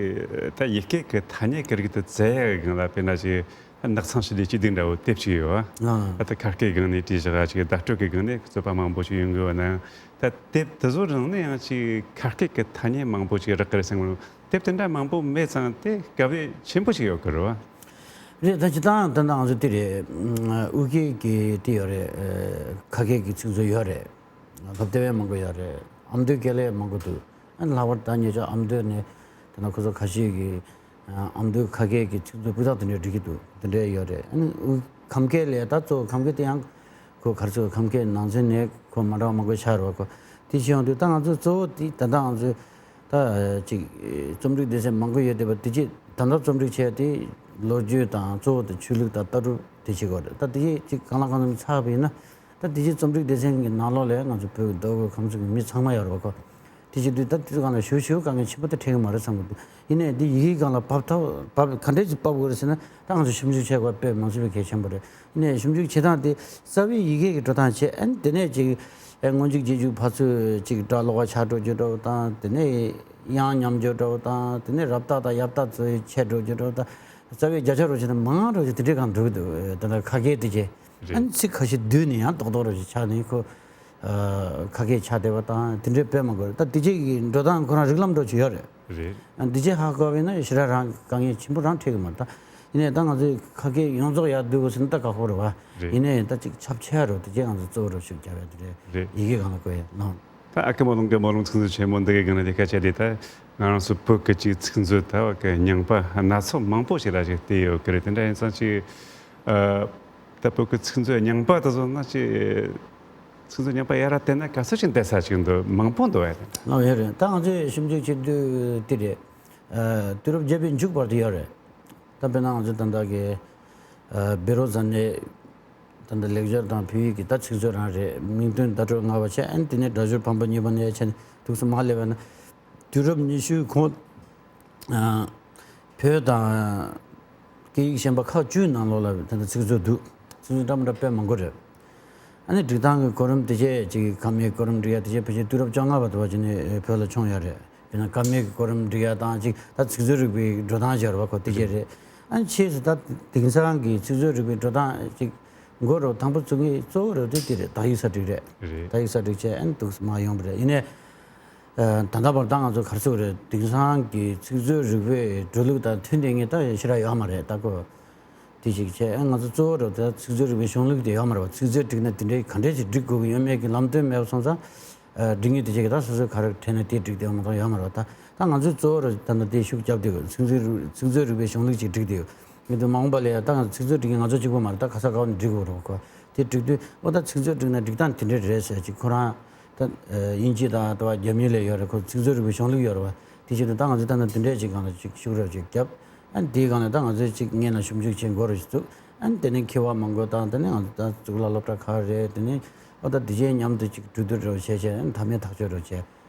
ད་ཡུལ་སྐད་ཀྱི་ཐ་སྙད་ཀྱི་རིགས་དེ་བཙལ་ཡག་གི་སྒང་ལ། དཔེར་ན་ཅིག་ནགས་ཚང་ཞི་བདེ་སྐྱིད་སྡུག་འདྲ་བོ་དེབ་ཅིག་ཡོད་བ། ཨ། ད་ཁ་སྐད་སྒང་ནས་བྲིས་བཞག་ཅིག་བརྡ་སྤྲོད་ཀྱི་སྒང་ནས་རྩོད་པ་མང་པོ་ཞིག་ཡོང་གི་ཡོད་ན་ཡང་། ད་དེབ་དེ་ཚོ་རང་ནས་ཡང་ཅིག་ཁ་སྐད་ཀྱི་ཐ་སྙད་མང་པོ་ཞིག་རག་གི་རེད་བསམ་གི་འདུག། དེབ་དེ་འདྲ་མང་པོ་མེད་ཙང་དེ་དཀའ་བས་ཆེན་པོ་ཞིག་ཡོད་གི་རེད་བ། རེད། ད་སྤྱིར་བཏང་ད་ལྟ་ང་ཚོ་དེ་རེད། ཨུ་སྐད་ཀྱི་དེ་ཡོད་རེད། ཨ། ཁ་སྐད་ཀྱི་ཚིག་མཛོད་ཡོད་རེད། སློབ་དེབ་ཡང་མང་པོ་ཡོད་རེད། ཨ་མདོའི་སྐད་ལ་ཡང་མང་པོ་འདུག། ཨ་ནི་ལྷག་པར་ད་ཉེ་ཆར་ཨ་མདོ་ནས་ད་ལྟ་ཁོ་ཚོ་ཁ་ཤས་ཀྱིས་ཨ་མདོའི་ཁ་སྐད་ཀྱི་ཚིག་མཛོད་སྤུས་དག་དེ་འདྲ་སྒྲིག་གི་འདུག། དེ་འདྲ་ཡོད་རེད། ཨ་ནི་ཨུ་ཁམས་སྐད་ལ་ད་གཙོ་བོ་ཁམས་སྐད་དེ་ཡང་ཁོ་ག་རེ་ཟེར། ཁམས་སྐད་ནང་ཚན་ནས་ཁོ་མ་འདྲ་བ་མང་པོ་ཆགས་རེད་བ་ཁོ། དེ་བྱས་ཡོང་དུས་ད་ང་ཚོ་གཙོ་བོ་དེ་ད་ལྟ་ང་ཚོས་ད་ཅིག་རྩོམ་སྒྲིག་སྡེ་ཚན་མང་པོ་ཡོད་བསྡད་པ་དེ་རྗེས། ད་ལྟ་རྩོམ་སྒྲིག་བྱས་དེ་ལོ་རྒྱུས་དང་གཙོ་བོ་དེ་ཆོས་ལུགས་དང་ལྟ་གྲུབ་དེ་བྱེད་དགོས་རེད། ད་དེ་རྗེས་ཅིག་གང་ལ་གང་འཚམ་ཚར་བ་ཡིན་ན། ད་དེ་རྗེས་རྩོམ་སྒྲིག་སྡེ་ཚན་གྱི་ནང་ལོགས་ལ་ང་ཚོ་བོད་ཀྱི་མདོ་དབུས་ཁམས་གསུམ་གྱི་མི་ཚང་མ་ཡོད་རེད་བ་ཁོ། དེ་བྱེད་དུས་ད་དེ་ཚོ་སྒང་ལ་ཞུ་ཞུ་དཀའ་ངལ་ཆེན་པོ་དེ་འཕྲད་ཀྱི་མ་རེད་བསམ་གྱི་འདུག། ཡིན་ནའི་འདི་ཡི་གེའི་སྒང་ལ་ཕབ་ཐབས་ཕབ་ག་འདྲས་ཅིག་ཕབ་དགོས་རེད་ཟེར་ན། ད་ང་ཚོ་ཞིབ་འཇུག་བྱེད་དགོས་དཔེ་མང་ཚོད་པའི་གལ་ཆེན་པོ་རེད། ཡིན་ནའི་ཞིབ་འཇུག་བྱེད་སྟངས་དེ་རྩ་བའི་ཡི་གེ་གི་འགྲོ་སྟངས་བྱས། ཨ་ནི་དེ་ནས་ཅིག་ཨེ་སྔོན་འཇུག་རྗེས་འཇུག་ཕར་ཚུར་ཅིག་སྒྲ་ལོགས་ཀ་ཆགས་འགྲོ་རྒྱུ་འདྲ་བོ་དང་། དེ་ནས་དབྱངས་ཉམས་རྒྱུ་འདྲ་བོ་དང་། དེ་ནས་རབ་རྟགས་དང་ཡབ་རྟགས་ཚོ་ཆད་འགྲོ་རྒྱུ་འདྲ་བོ་དང་། རྩ་བའི་བརྒྱ་ཆ་རོ་བྱེད་ན་མང་རོ་བྱེད་དེ་འདྲའི་སྒང་འགྲོ་གི་འདུག། ད་ལྟ་ཁ་སྐད་དེ་བྱས། རེད། ཨ་ནི་ཚིག་ཁ་ཤས་བསྡུས་ནས་ཡང་རྡོག་རྡོག་རོ་བྱེད་ཆགས་ནས་ཁོ། ཨ། ཁ་སྐད་ཆགས་བསྡད་པ་དང་དེ་འདྲའི་དཔེ་མང་པོ་རེད། ད་དེ་རྗེས་ཀྱི་འགྲོ་སྟངས་ཁོ་རང་རིགས་ལམ་འདྲ་ཅིག་ཡོད་རེད། རེད། ཨ། དེ་རྗེས་ཧ་གོ་བས་ན་ཞེ་དྲག་རང་དཀའ་ངལ་ཆེན་པོ་རང་འཕྲད་ཀྱི་མ་རེད། ད་ཡིན་ནའི་ད་ང་ཚོས་ཁ་སྐད་ཡོངས་རྫོགས་ཡར་བསྡུ་དགོས་ཟེར་ན་ད་ཁག་པོ་རེད་བ། རེད། ཡིན་ནའི་ད་ཅིག་ཁྱབ་ཆེ་རུ་དེ་རྗེས་ང་ཚོ་གཙོ་བོ་རུ་ཤུགས་རྒྱབ་ཡ་དེ་རེད། རེད། ཡི་གེ་སྒང་ལ་བཀོད་ཡ་ནང་། ད་ཨ་ཁུ་སྨོན་ལམ་གྱི་སྨོན་ལམ་ཚིག་མཛོད་ཆེན་མོ་འདི་གའི་སྒང་ལ་དེ་སྐད་ཆ་དེ། ད་ང་རང་ཚོ་བོད་ཀྱི་ཅིག་ཚིག་མཛོད་ད་བ་གི་རྙིང་པ་སྣ་ཚོགས་མང་པོ་ཞིག་ལ་ཅིག་བལྟས་ཡོད་ཀྱི་རེད། དེ་འདྲ་ཡིན་ཙང་ཅིག། ཨ། ད་བོད་ཀྱི་ཚིག་མཛོད་རྙིང་པ་དེ་ཚོ་ནང་ཅིག་ཚིག་མཛོད་རྙིང་པ་ཡར་བལྟས་ན་ག་ཚོད་ཅིག་བསྡད་ས་ཅིག་འདུག། མང་པོ་འདུག་ཨེ། ཨ། ཡོད་རེད། ད་ང་ཚོས་ཞིབ་འཇུག་བྱེད་དུས་དེ་རེད། ཨ། དུས་རབས་བརྒྱད་པའི་མཇུག་བར་དུ་ཡོད་རེད། ད་དཔེར་ན་ང་ཚོ་ད་ལྟ་གི། ཨ། བཻ་རོ་ཙ་ནའི་ད་ལྟ་ལེགས་སྦྱར་དང་བོད་ཡིག་གི་ད་ཚིག་མཛོད་རང་རེད། མིང་དོན་བརྡ་སྤྲོད་ལྔ་པ་བྱས། ཨ་ནི་དེ་ནས་སྒྲ་སྦྱོར་བམ་པོ་གཉིས་པ་ནས་བྱས་ནས་འདུག་སེ་མར་སླེབས་པ་ན། དུས་རབས་ཉི་ཤུའི་གོང་། ཨ། བོད་དང་སྐད་ཡིག་གཞན་པ་ཁག་བཅུའི་ནང་ལོགས་ལ་ད་ལྟ་ཚིག་མཛོད་འདུག། ཚིག་མཛོད་འདྲ་མི་འདྲ་དཔེ་མང་པོ་རེད། ཨ་ནི་སྒྲིག་སྟངས་ཀྱི་གོ་རིམ་དེ་བྱས་ཅིག་ཀ་མའི་གོ་རིམ་སྒྲིག་ཡ་དེ་བྱས་ཕལ་ཆེར་དུས་རབས་བཅོ་ལྔ་པ་དུ་བ་ཅིག་ནས་བོད་ལ་བྱུང་ཡོད་རེད། དཔེར་ན་ཀ་མའི་གོ་རིམ་སྒྲིག་ཡ་དང་ཅིག་ད་ཚིག་མཛོད་རིག་པའི་འགྲོ་སྟངས་སྦྱར་བ་ཁོ་དེ་བྱས་རེད། ཨ་ནི་ཕྱིས་སུ་ད་དེང་སང་གི་ཚིག་མཛོད་རིག་པའི་འགྲོ་སྟངས་ཅིག་མགོ་རུ་དང་པོ་བཙུགས་མཁན་གཙོ་བོ་རུ་དེ་དེ་རེད། དག་ཡིག་གསར་སྒྲིག་རེད། རེད། དག་ཡིག་གསར་སྒྲིག་བྱས་ཨ་ནི་འདུག་སེ་མར་ཡོང་བ་རེད། ཡིན་ནའི། ཨ། ད་ལྟ་བར་ད་ང་ཚོ་ག་རེ་ཟེར་དགོས་རེད། དེང་སང་གི་ཚིག་མཛོད་རིག་པའི་འགྲོ་ལུགས་དང་མཐུན་བསྡད་མཁན་ད་ཞེ་དྲག་ཡོད་མ་རེད། ད་ཁོ་དེ་ཞིག་བྱས། ཨ། ང་ཚོ་གཙོ་བོ་རུ་ད་ཚིག་མཛོད་རིག་པའི་གཞུང་ལུགས་དེ་ཡོད་མ་རེད་བ། ཚིག་མཛོད་བསྒྲིགས་ན་དེ་འདྲའི་ག་འདྲས་ཅིག་སྒྲིག་དགོས་ཀྱི་ཡོད་མེད་ཀྱི་ལམ་སྟོན་མེད་པ་སོང་ཙང་། ཨ། སྒྲིག་མཁན་དེ་ཅིག་གིས་ད་སོ་སོའི་ག་རེ་དྲན་ན་དེ་སྒྲིག་བསྡད་ཡོད་མ་གཏོགས་ཡོད་མ་རེད་བ། ད་ད་ང་ཚོས་གཙོ་བོ་རུ་ད་ལྟ་དེ་ཤུགས་རྒྱབ་བསྡད་དགོས། ཚིག་མཛོད་རིག་ཚིག་མཛོད་རིག་པའི་གཞུང་ལུགས་ཅིག་སྒྲིག་བསྡད་ཡོད། ཡིན་དུས་མ་འོངས་པ་ལ་ཡང་ད་ང་ཚོ་ཚིག་མཛོད་སྒྲིག་མཁན་ང་ཚོ་གཅིག་པོ་མ་རེད། ད་ག་ས་ག་བ་ནས་སྒྲིག་དགོས་རེད་བ། ཁོ་དེ་སྒྲིག་དུས་ཨོ་ད་ཚིག་མཛོད་སྒྲིག་ན་སྒྲིག་སྟངས་དེ་འདྲ་རེད་ཟེར་ཅིག་ཁོ་རང་ད་དབྱིན་ཇི་དང་ད་བ་རྒྱ་མི་ལ་ཡོད་རེད། ཁོ་ཚིག་མཛོད་རིག་པའི་གཞུང་ལུགས་ཡོད་རེད་བ། དེ་བྱེད་དུས་ད་ང་ཚོ་ད་ནི་དེ་འདྲས་ཅིག་སྒང་ལ་ཅིག་ཤུགས་རེ་ཅིག་བརྒྱབ། ཨ་ནི་དེའི་སྒང་ལ་ད་ང་ཚོས་ཅིག་སྔོན་ལ་ཞིབ་འཇུག་བྱེད་འགོ་རེ་ཞིག་བཙུགས། ཨ་ནི་དེ་ནས་མཁས་པ་མང་པོ་དང་། དེ་ནས་ང་ཚོ་ད་གཙུག་ལག་སློབ་གྲྭ་ཁག་རེད། དེ་ནས་ཨོ་ད་དེ་བྱས་མཉམ་དུ་ཅིག་གྲོས་བསྡུར་རེ་བྱས་བྱས། ཨ་ནི་མཐའ་མའི་ཐག་གཅོད་རེ་བྱས།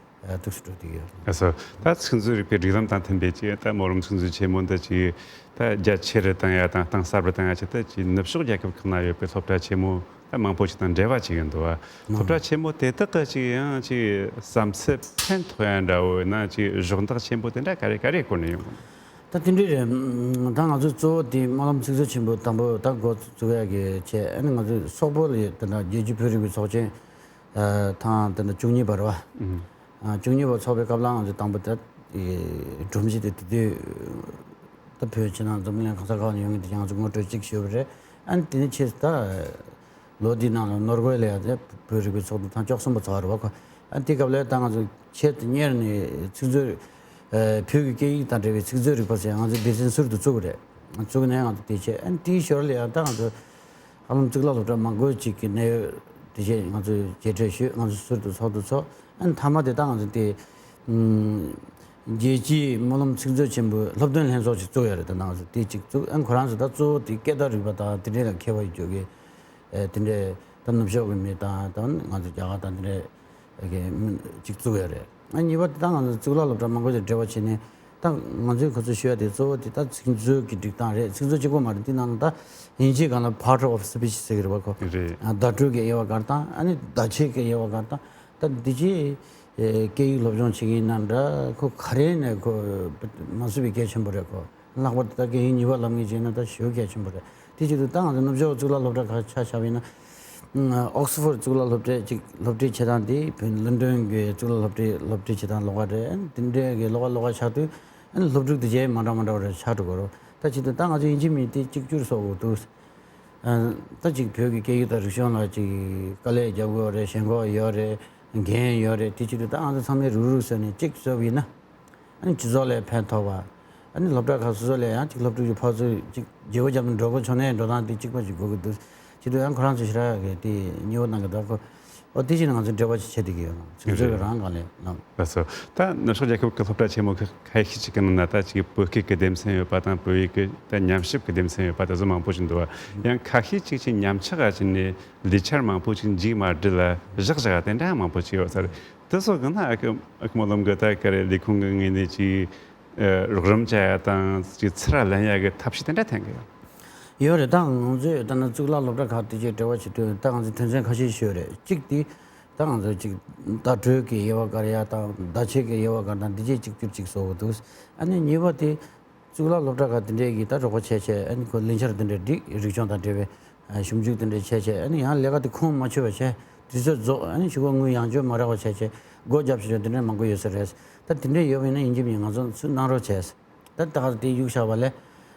ཨ། འདུག་སེ་འགྲོ་བསྡད་ཡོད། ལགས་སོ། ད་ཚིག་མཛོད་རིག་པའི་སྒྲིག་ལམ་དང་མཐུན་པའི་ཅིག་ད་སྨོན་ལམ་ཚིག་མཛོད་ཆེན་མོ་འདི་ཅིག་ད་རྒྱ་ཆེ་རུ་བཏང་ཡ་དང་གཏིང་ཟབ་རུ་བཏང་ཡ་ཆེད་དུ་ཅིག་ནུབ་ཕྱོགས་རྒྱལ་ཁབ་ཁག་ན་ཡོད་པའི་སློབ་གྲྭ་ཆེན་མོ་ད་མང་པོ་ཞིག་དང་འབྲེལ་བ་ཅིག་ཡོད་འདུག་བ། སློབ་གྲྭ་ཆེན་མོ་དེ་དག་གི་ཅིག་ཡང་ཅིག་བསམ་ཚུལ་ཕན་ཐོགས་ཡ་འདྲ་བོ་ཡིན་ན། ཅིག་གཞོགས་འདེགས་ཆེན་པོ་དེ་འདྲ་ག་རེ་ག་རེ་བསྐུར་ནས་ཡོང་གི་འདུག། ད་དེ་འདྲ་རེད། ད་ང་ཚོ་གཙོ་བོ་དེ་སྨོན་ལམ་ཚིག་མཛོད་ཆེན་པོ་དང་པོ་ད་འགོ་བཙུགས་ཡ་གི་ཆེད། ཨ་ནི་ང་ཚོ་སོག་པོ་ལ་ཡོད་དེ་འདྲ་རྒྱལ་སྤྱིའི་བོད་རིག་པའི་ཚོགས་ཆེན་ཐེངས་དེ་འདྲ་བཅུ་གཉིས་པ་རེད་བ། ཨ། བཅུ་གཉིས་པ་ཚོགས་པའི་སྐབས་ལ་ང་ཚོ་དང་པོ་ད་སྒྲོམ་གཞི་དེ་དེ་དུས་ད་བོད་ཕྱི་ནང་འཛམ་གླིང་གང་ས་གང་ནས་ཡོང་མཁན་དེ་ང་ཚོ་ངོ་སྤྲོད་ཅིག་ཞུས་པ་རེད། ཨ་ནི་དེ་ནས་ཕྱིས་ད་ལོ་འདིའི་ནང་ལ་ནོར་ཝེ་ལ་ཡང་ད་བོད་རིག་པའི་ཚོགས་འདུ་ཐེངས་བཅུ་གསུམ་པ་ཚོགས་པ་རེད་བ་ཁོ། ཨ་ནི་དེ་སྐབས་ལ་ད་ང་ཚོ་ཆེད་དུ་གཉེར་ནས་ཚིག་མཛོད། ཨ། བོད་ཀྱི་སྐད་ཡིག་དང་འབྲེལ་བའི་ཚིག་མཛོད་རིག་པ་ཟེར་ང་ཚོ་སྡེ་ཚན་ཟུར་དུ་བཙུགས་པ་རེད། བཙུགས་ནས་ང་ཚོ་དེ་བྱས། ཨ་ནི་དེའི་ཞོར་ལ་ཡང་ད་ང་ཚོ་ཧ་ལམ་གཙུག་ལག་སློབ་གྲྭ་མང་པོ་ཅིག་གི་གནད་ཡོད་དེ་བྱས་ང་ཚོས་མཇལ་འཕྲད་ཞུས། ང་ཚོ་ཟུར་དུ་ཚོགས་འདུ་ཚོགས། ཨ་ནི་མཐའ་མ་དེ་ད་ང་ཚོ་དེ། ཨམ། རྒྱལ་སྤྱིའི་སྨོན་ལམ་ཚིག་མཛོད་ཆེན་པོའི་སློབ་སྟོན་ལྷན་ཚོགས་ཅིག་བཙུགས་ཡོད་རེད། ད་ནང་དེ་གཅིག་བཙུགས། ཨ་ཁོ་རང་ཚོ་ད་གཙོ་བོ་དེ་སྐད་བརྡ་རིག་པ་དང་དེ་འདྲས་ལ་མཁས་པ་ཡོད་ཀྱི། ཨེ་དེ་འདྲས་ད་ནུབ་ཕྱོགས་ཀྱི་མི་དང་ད་ང་ཚོ་རྒྱ་གར་དང་དེ་འདྲས་ཀྱི་མི་གཅིག་བཙུགས་ཡོད་རེད། ཨ་གཉིས་པ་དེ་ད་ང་ཚོ་གཙུག་ལག་སློབ་གྲྭ་མང་པོ་ཞིག་འབྲེལ་བ་བྱས་ནས། ད་ང་ཚོས་ཁོ་ཚོ་ཞུ་ཡ་དེ་གཙོ་བོ་དེ་ད་ཚིག་མཛོད་ཀྱི་སྒྲིག་སྟངས་རེད། ཚིག་མཛོད་གཅིག་པོ་མ་རེད། དེ་ནང་ད་དབྱིན་ཇིའི་སྒང་ལ་part of speech ཟེར་གྱི་རེད་པ་ཁོ། རེད། ཨ་བརྡ་སྤྲོད་ཀྱི་དབྱེ་བ་ག་རེ་དང་། ཨ་ནི་བརྡ་ཆད་ཀྱི་དབྱེ་བ་ག་རེ་དང་། ད་འདི་ཅི་ཨེ་སྐད་ཡིག་སློབ་སྦྱོང་བྱེད་ཀྱི་ཡིན་ན་འདྲ། ཁོ་ག་རེ་ནས་ཁོ་མ་བཟོད་པའི་གལ་ཆེན་པོ་རེད་ཁོ། ལྷག་པར་དུ་ད་སྐད་ཡིག་གཉིས་པ་ལབ་མཁན་བྱས་ན་ད་ཞེ་པོ་གལ་ཆེན་པོ་རེད། དེ་བྱེད་དུས་ད་ང་ཚོ་ནུབ་ཕྱོགས་གཙུག་ལག་སློབ་གྲྭ་ཁག་ཆ་བཞག་པ་ཡིན་ན། ཨོག་སི་ཕོར་གཙུག་ལག་སློབ་གྲྭའི་གཅིག་སློབ་ཁྲིད་བྱེད་སྟངས་དེ་བོད་ལོན་ཌོན་གྱི་གཙུག་ལག་སློབ་གྲྭའི་སློབ་ཁྲིད་བྱེད་སྟངས་ལོགས་ཀ་རེད། དེ་འདྲའི་གི་ལོགས་ཀ་ལོགས་ཀ་ཆགས་དུས། ཨ་ནི་སློབ་ཕྲུག་དེ་ཚོ་མ་འདྲ་མ་འདྲ་བ་རེ་ཆགས་འགྲོ་གི་རེད། ད་བྱེད་དུས་ད་ང་ཚོ་དབྱིན་ཇི་མི་དེ་གཅིག་གྱུར་བཟོ་དགོས་འདུག། ཨ་ད་ཅིག་བོད་ཀྱི་སྐད་ཡིག་དང་རིག་གཞུང་ལ་ཅིག་དཀའ་ལས་རྒྱབ་དགོས་རེད། ཞེན་ཁོག་ཡོད་རེད། འགན་ཡོད་རེད། དེ་བྱེད་དུས་ད་ང་ཚོ་ཚང་མས་རུག་རུག་བཟོས་ནས་གཅིག་བཟོས་པ་ཡིན་ན། ཨ་ནི་སྤྱི་ཚོགས་ལ་ཕན་ཐོགས་པ། ཨ་ནི་སློབ་གྲྭ་ཁག་སོ་སོ་ལ་ཡང་ཅིག་སློབ་ཕྲུག་གི་ཕར་ཚུར་ཅིག་བརྗེ་པོ་བརྒྱབ་ནས་འགྲོ་དགོས་བྱུང་ན་འགྲོ་སྟངས་དེ་གཅིག་པ་ཅིག་དགོས་ཀྱི་འདུག། བྱེད་དུས་ཡང་ཁོ་རང་ཚོ་ཞེ་དྲག་གི་དེ་ཉེ་བོ་གནང་གི་འདུག། ཁོ་ཨོ་དེ་བཞིན་ང་ཚོ་འབྲེལ་བ་ཅིག་བྱེད་བསྡད་ཀྱི་ཡོད། ཚིག་མཛོད་རེད། རང་སྒང་ལས་ནང་། ལགས་སོ། ད་ནུབ་ཕྱོགས་རྒྱལ་ཁབ་ཀྱི་སློབ་གྲྭ་ཆེན་མོ་ཁ་ཁ་ཤས་ཅིག་གི་ནང་ན་ད་ཅིག་བོད་སྐད་ཀྱི་སྡེ་ཚན་ཡོད་པ་དང་བོད་ཡིག་གི་ད་ཉམས་ཞིབ་ཀྱི་སྡེ་ཚན་ཡོད་པ་དེ་ཚོ་མང་པོ་ཞིག་འདུག་བ། ཡང་ཁ་ཤས་ཅིག་ཅིག་ཉམས་ཆག་ག་ཅིག་ནས་ལས་འཆར་མང་པོ་ཅིག་མཇུག་མ་སྒྲིལ་ལ་བཞག་བཞག་དེ་འདྲ་མང་པོ་ཅིག་ཡོད་ས་རེད། དེ་ཚོ་གི་ན་ཨ་ཁུ་ཨ་ཁུ་སྨོན་ལམ་གི་ད་ག་རེ་ལས་ཁུངས་ཀྱི་ངོས་ནས་ཅིག་ཨ་རོགས་རམ་བྱ་ཡ་དང་ཅིག་ཚུར་ལེན་ཡ་གི་ཐབས་ཤེས་དེ་འདྲ་འཐེན་གི་ཡོད། ཡོད་རེད། ད་ང་ཚོས་ད་ནི་གཙུག་ལག་སློབ་གྲྭ་ཁག་དེ་ཅིག་འབྲེལ་བ་བྱེད་དུས་ད་ང་ཚོས་དོན་ཚན་ཁ་ཤས་ཤིག་ཡོད་རེད། གཅིག་དེ་ད་ང་ཚོ་ཅིག་བརྡ་སྤྲོད་ཀྱི་དབྱེ་བ་ག་རེ་ཡ་དང་བརྡ་ཆད་ཀྱི་དབྱེ་བ་ག་རེ་དང་འདི་བཅས་གཅིག་གྱུར་ཅིག་བཟོ་དགོས་འདུག། ཨ་ནི་གཉིས་པ་དེ་གཙུག་ལག་སློབ་གྲྭ་ཁག་དེ་འདྲས་ཀྱིས་ད་རོགས་པ་བྱས་བྱས། ཨ་ནི་ཁོ་ལས་འཆར་དེ་འདྲས་སྒྲིག། རིག་སྐྱོང་དང་འབྲེལ་བའི་ཨ་ཞིབ་འཇུག་དེ་འདྲས་བྱས་བྱས། ཨ་ནི་ཡང་ལས་ཀ་དེ་ཁོང་མ་ཆོད་པ་བྱས། དུས་ཚོད་རྫོགས། ཨ་ནི་གཞུག་གུ་དངུལ་ཡང་བསྐྱར་མ་རག་པ་བྱས་བྱས། སྒོ་བརྒྱབ་བྱས་བྱས་དེ་འདྲས་མང་པོ་ཡོད་ས་རེད། ད་དེ་འདྲས་ཡོད་པ་ཡིན་ན་ཡིན་གཅིག་མིན་གཅིག་ང་ཚོ་ཚུར་གནང་རོགས་བྱས། ད་ད་ག་དེ་གཡུག་བཞག་པ་ལས།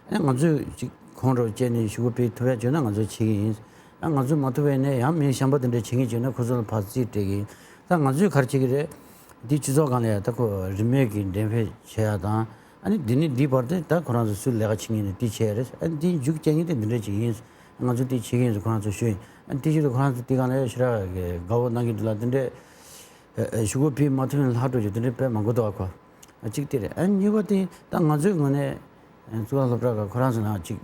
ཨ་ནི་ང་ཚོས་ཅིག་ཁོང་རོགས་བྱས་ནས་ཞུ་སྒོ་སྤེལ་ཐུབ་ཡ་བྱུང་ན་ང་ཚོས་བྱེད་ཀྱི་ཡིན། ཨ་ང་ཚོས་མ་ཐུབ་པ་ཡིན་ན་ཡང་མི་གཞན་པ་དེ་འདྲས་བྱེད་མཁན་བྱུང་ན་ཁོ་ཚོ་ལ་ཕར་རྩིས་སྤྲད་ཀྱི་ཡིན། ད་ང་ཚོས་ག་རེ་བྱེད་ཀྱི་རེད། འདི་སྤྱི་ཚོགས་སྒང་ལ་ཡ་ད་ཁོ་རིན་མེད་ཀྱི་འགྲེམས་སྤེལ་བྱེད་ཡ་དང་། ཨ་ནི་འདི་ནས་འདིའི་བར་དུ་ད་ཁོ་རང་ཚོ་སུས་ལས་ཀ་བྱེད་མཁན་ནས་འདི་བྱས་རེད། ཨ་ནི་འདིའི་མཇུག་རྒྱག་མཁན་དེ་འདི་འདྲས་ཅིག་ཡིན། ང་ཚོ་འདི་བྱེད་ཀྱི་ཡིན་ཟེར་ཁོ་རང་ཚོ་ཞུས་ཡིན། ཨ་ནི་དེ་བཞིན་དུ་ཁོ་རང་ཚོ་འདི་སྒང་ལ་ཡ་ཞེ་དྲག་གི་དགའ་བོ་གནང་གི་འདུག་ལ། དེ་འདྲས་ཞུ་སྒོ་ཕུལ་མ་ཐུབ་ན་ལྷག་འགྲོ་རྒྱུ་དེ་འདྲས་དཔེ་མང་པོ་འདུག་ཨ་ཁོ། ཨ་གཅིག་དེ་རེད། ཨ་གཉིས་པ་དེ་ད་ང་ཚོའི་ངོས་ནས་གཙུག་ལག་སློབ་གྲྭ་ཁག་ཁོ་རང་ཚོ་ནང་གཅིག་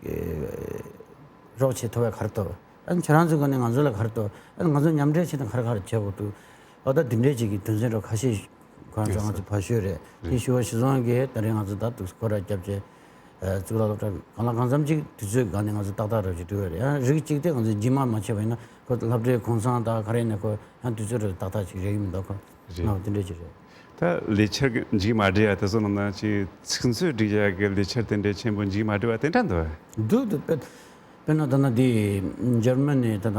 རོགས་བྱེད་ཐུབ་པའི་ག་རེ་འདུག། ཨ་ཁྱེད་རང་ཚོའི་སྒང་ནས་ང་ཚོ་ལ་ག་རེ་འདུག། ཨ་ང་ཚོ་མཉམ་འབྲེལ་བྱས་ན་ག་རེ་ག་རེ་བྱེད་དགོས་འདུག། ཨ་ད་དེ་འདྲས་ཅིག་གི་དོན་ཚན་རོགས་ཁ་ཤས་ཁོ་རང་ཚོ་ང་ཚོ་ཕར་ཞུས་རེད། དེ་ཞུ་བ་གཞིར་བཟུང་གིས་ད་རེས་ང་ཚོ་ད་དུ་སྐོར་ར་བརྒྱབ་བྱས། ཨ་གཙུག་ལག་སློབ་གྲྭ་གང་ལ་གང་འཚམ་ཅིག་དུས་ཚོད་སྒང་ནས་ང་ཚོ་ཏག་ཏག་རོགས་ཅིག་འགྲོ་གི་རེད། ཡང་རིགས་གཅིག་དེ་ང་ཚོ་རྗེས་མ་མ་བྱས་པ་ཡིན་ན་ཁོ་སློབ་གྲྭའི་གུང་སེང་དང་ག་རེ་ནས་ཁོ་ཡང་དུས་ཚོད་རོགས་ཏག་ཏག་ཅིག་རེག་གི་མི་འདུག་ཁོ། རེད། ང་དེ་འདྲས་ཅིག་རེད། ད་ལས་འཆར་མཇུག་མ་སྒྲིལ་ཡ་དེ་ཚོ་ནང་ན་ཅིག་ཚིག་མཛོད་སྒྲིག་ཡ་གི་ལས་འཆར་དེ་འདྲས་ཆེན་པོ་མཇུག་མ་སྒྲིལ་བ་དེ་འདྲ་འདུག། འདུག་འདུག། དཔེ་དཔེར་ན་ད་ལྟ་འདི་འཇར་མན་ནས་ད་ལྟ་